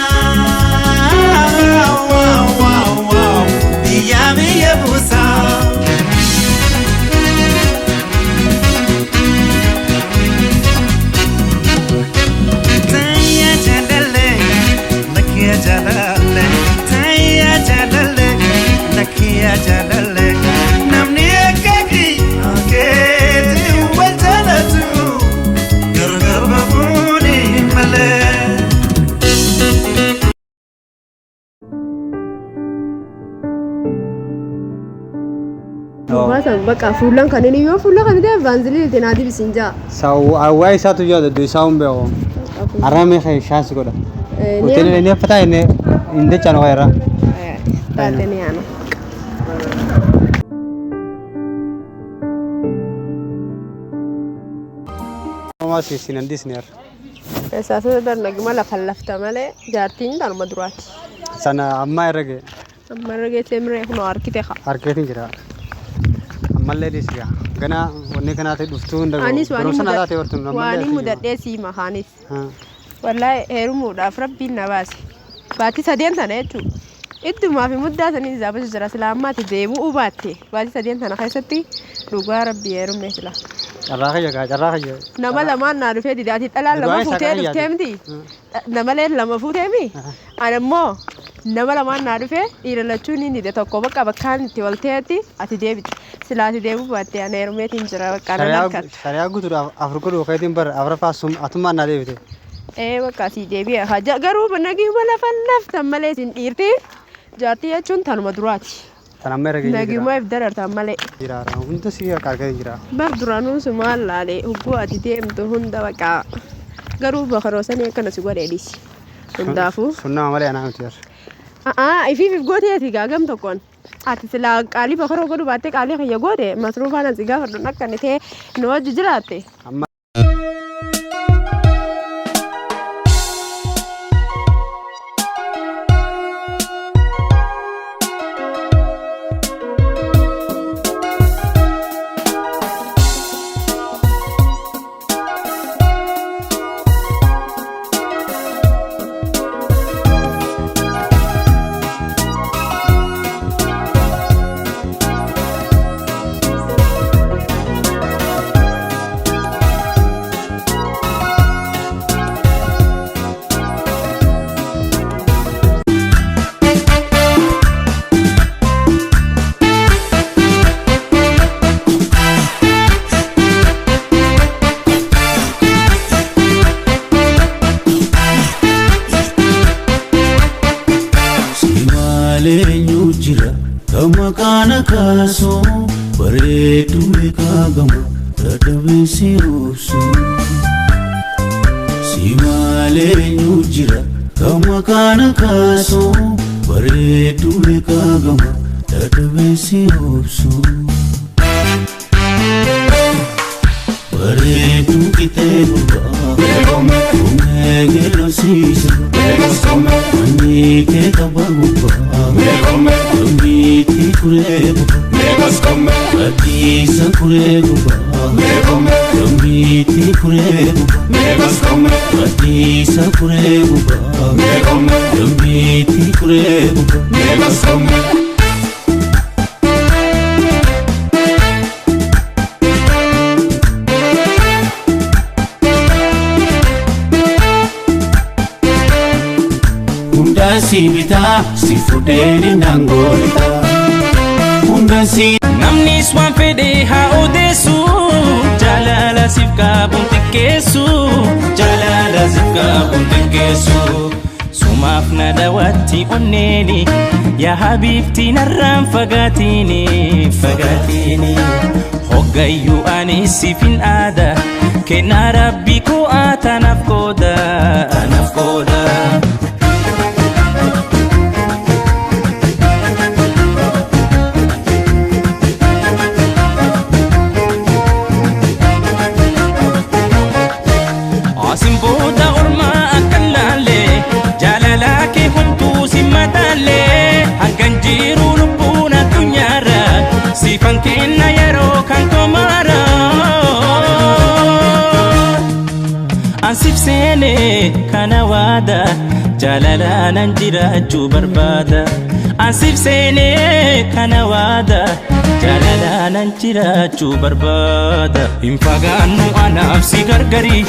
Bakka fuullan kan inni yoo fuula kan ta'e vaanziliin itti naa dibisiin jaa. Waa isaatu yaada iddoo isaa hin beeku. Arra mee shaansi godha. Hoteelli inni affataa inni hin dachaan waa irraa. Taate ni yaana. Homaa siin hin disneer. Keessaa bar naguma lafa lafta malee jaartiin tanuma duraati. Sana ammaa irra ga'e. Amma irra geessee miree kunoo harkite haa. Harkeetiin jira. Ammallee dhiisi gaa. Gana wanni kanaa ta'e dhuftuu hin dhagahu. Anis waan Barumsa naa taate hortun waan mudadhee siima kaanis. Wallaahi heerumuudhaaf rabbiin na baase. Baatii sadeen tana jechuudha. Iddumaa fi muddaa sanii zaabatu jira silaa ammaati deebi'uu baatte baatii sadeen tana keessatti dhugaa rabbii heerumne sila. Carraa kiyya gaa carraa kiyya. Nama lamaan naa dhufee dide ati dhalaan lama Du'aa isaa fuutee kana dhuftee yaade. miti. Namalee lama fuutee mi? Ani immoo nama lamaan naa dhufee dhiira lachuun ni dide tokko bakka bakkaan itti wal ta'etti ati deebite. Silaa ati deebuu baatte ani heerumeetiin jira bakka nan harkadha. Shariyaa guutuudhaaf afur godhuu keetiin bara afuraffaa sun atummaan naa deebite. Ee bakka asii deebi'e haa garuu nagihuma lafa laftan malee isin dhiirti jaartii jechuun tanuma duraati. Tan amma irra geenye jira. Nagihuma if darartan malee. Jira hunda si harka argatee jira. Bar duraanuu sumaan laalee hubbuu ati deemtu hunda bakka garuu bakaroosanii akkana si godhee dhiisi. Hundaafuu. Sun nama malee anaa miti bar. A'aa ifiif if gootee ati gaagam tokkoon. Ati silaa qaalii bakaroo godhu baattee qaalii kiyya goote masruufaan asi gaafadhu akka inni ta'e nu wajji jiraatte. Amma Simaaleenyu jira kan maqaan kaasu bareedu beekamu dadhabeessi obsu. Simaaleenyu jira kan maqaan kaasu bareedu beekamu dadhabeessi obsu. Bareedu qixee gurbaa Kumee geelosiisa Manni kee qaba gubbaa Lammiitti kuree gubbaa Addiisa kuree gubbaa Lammiitti kuree gubbaa Addiisa kuree gubbaa Lammiitti kuree gubbaa. Hunda si bitaa si fuudhee nangoolita. Hunda si. Namnis waan fedhe haa odeessu jaalala siif qabuun xiqqeessu jaalala siif qabuun xiqqeessu sumaaf na daawwatti onneeni yaa habiibti narraan fagaatiini fagaatiini hoggayyuu ani siifin aada kennaa rabbii koo tanaaf qooda tanaaf qooda. Asin booda ormaa akka laalle jaalala kee homtuu si madaalle hangan jiru lubbuun addunyaarra siifan kenna yeroo kan komaara. Ansiif seene kana waada jaalalaanan jiraachuu barbaada. Ansiif seene kana waada jaalalaanan jiraachuu barbaada. Hin fagaannu anaaf si gargari.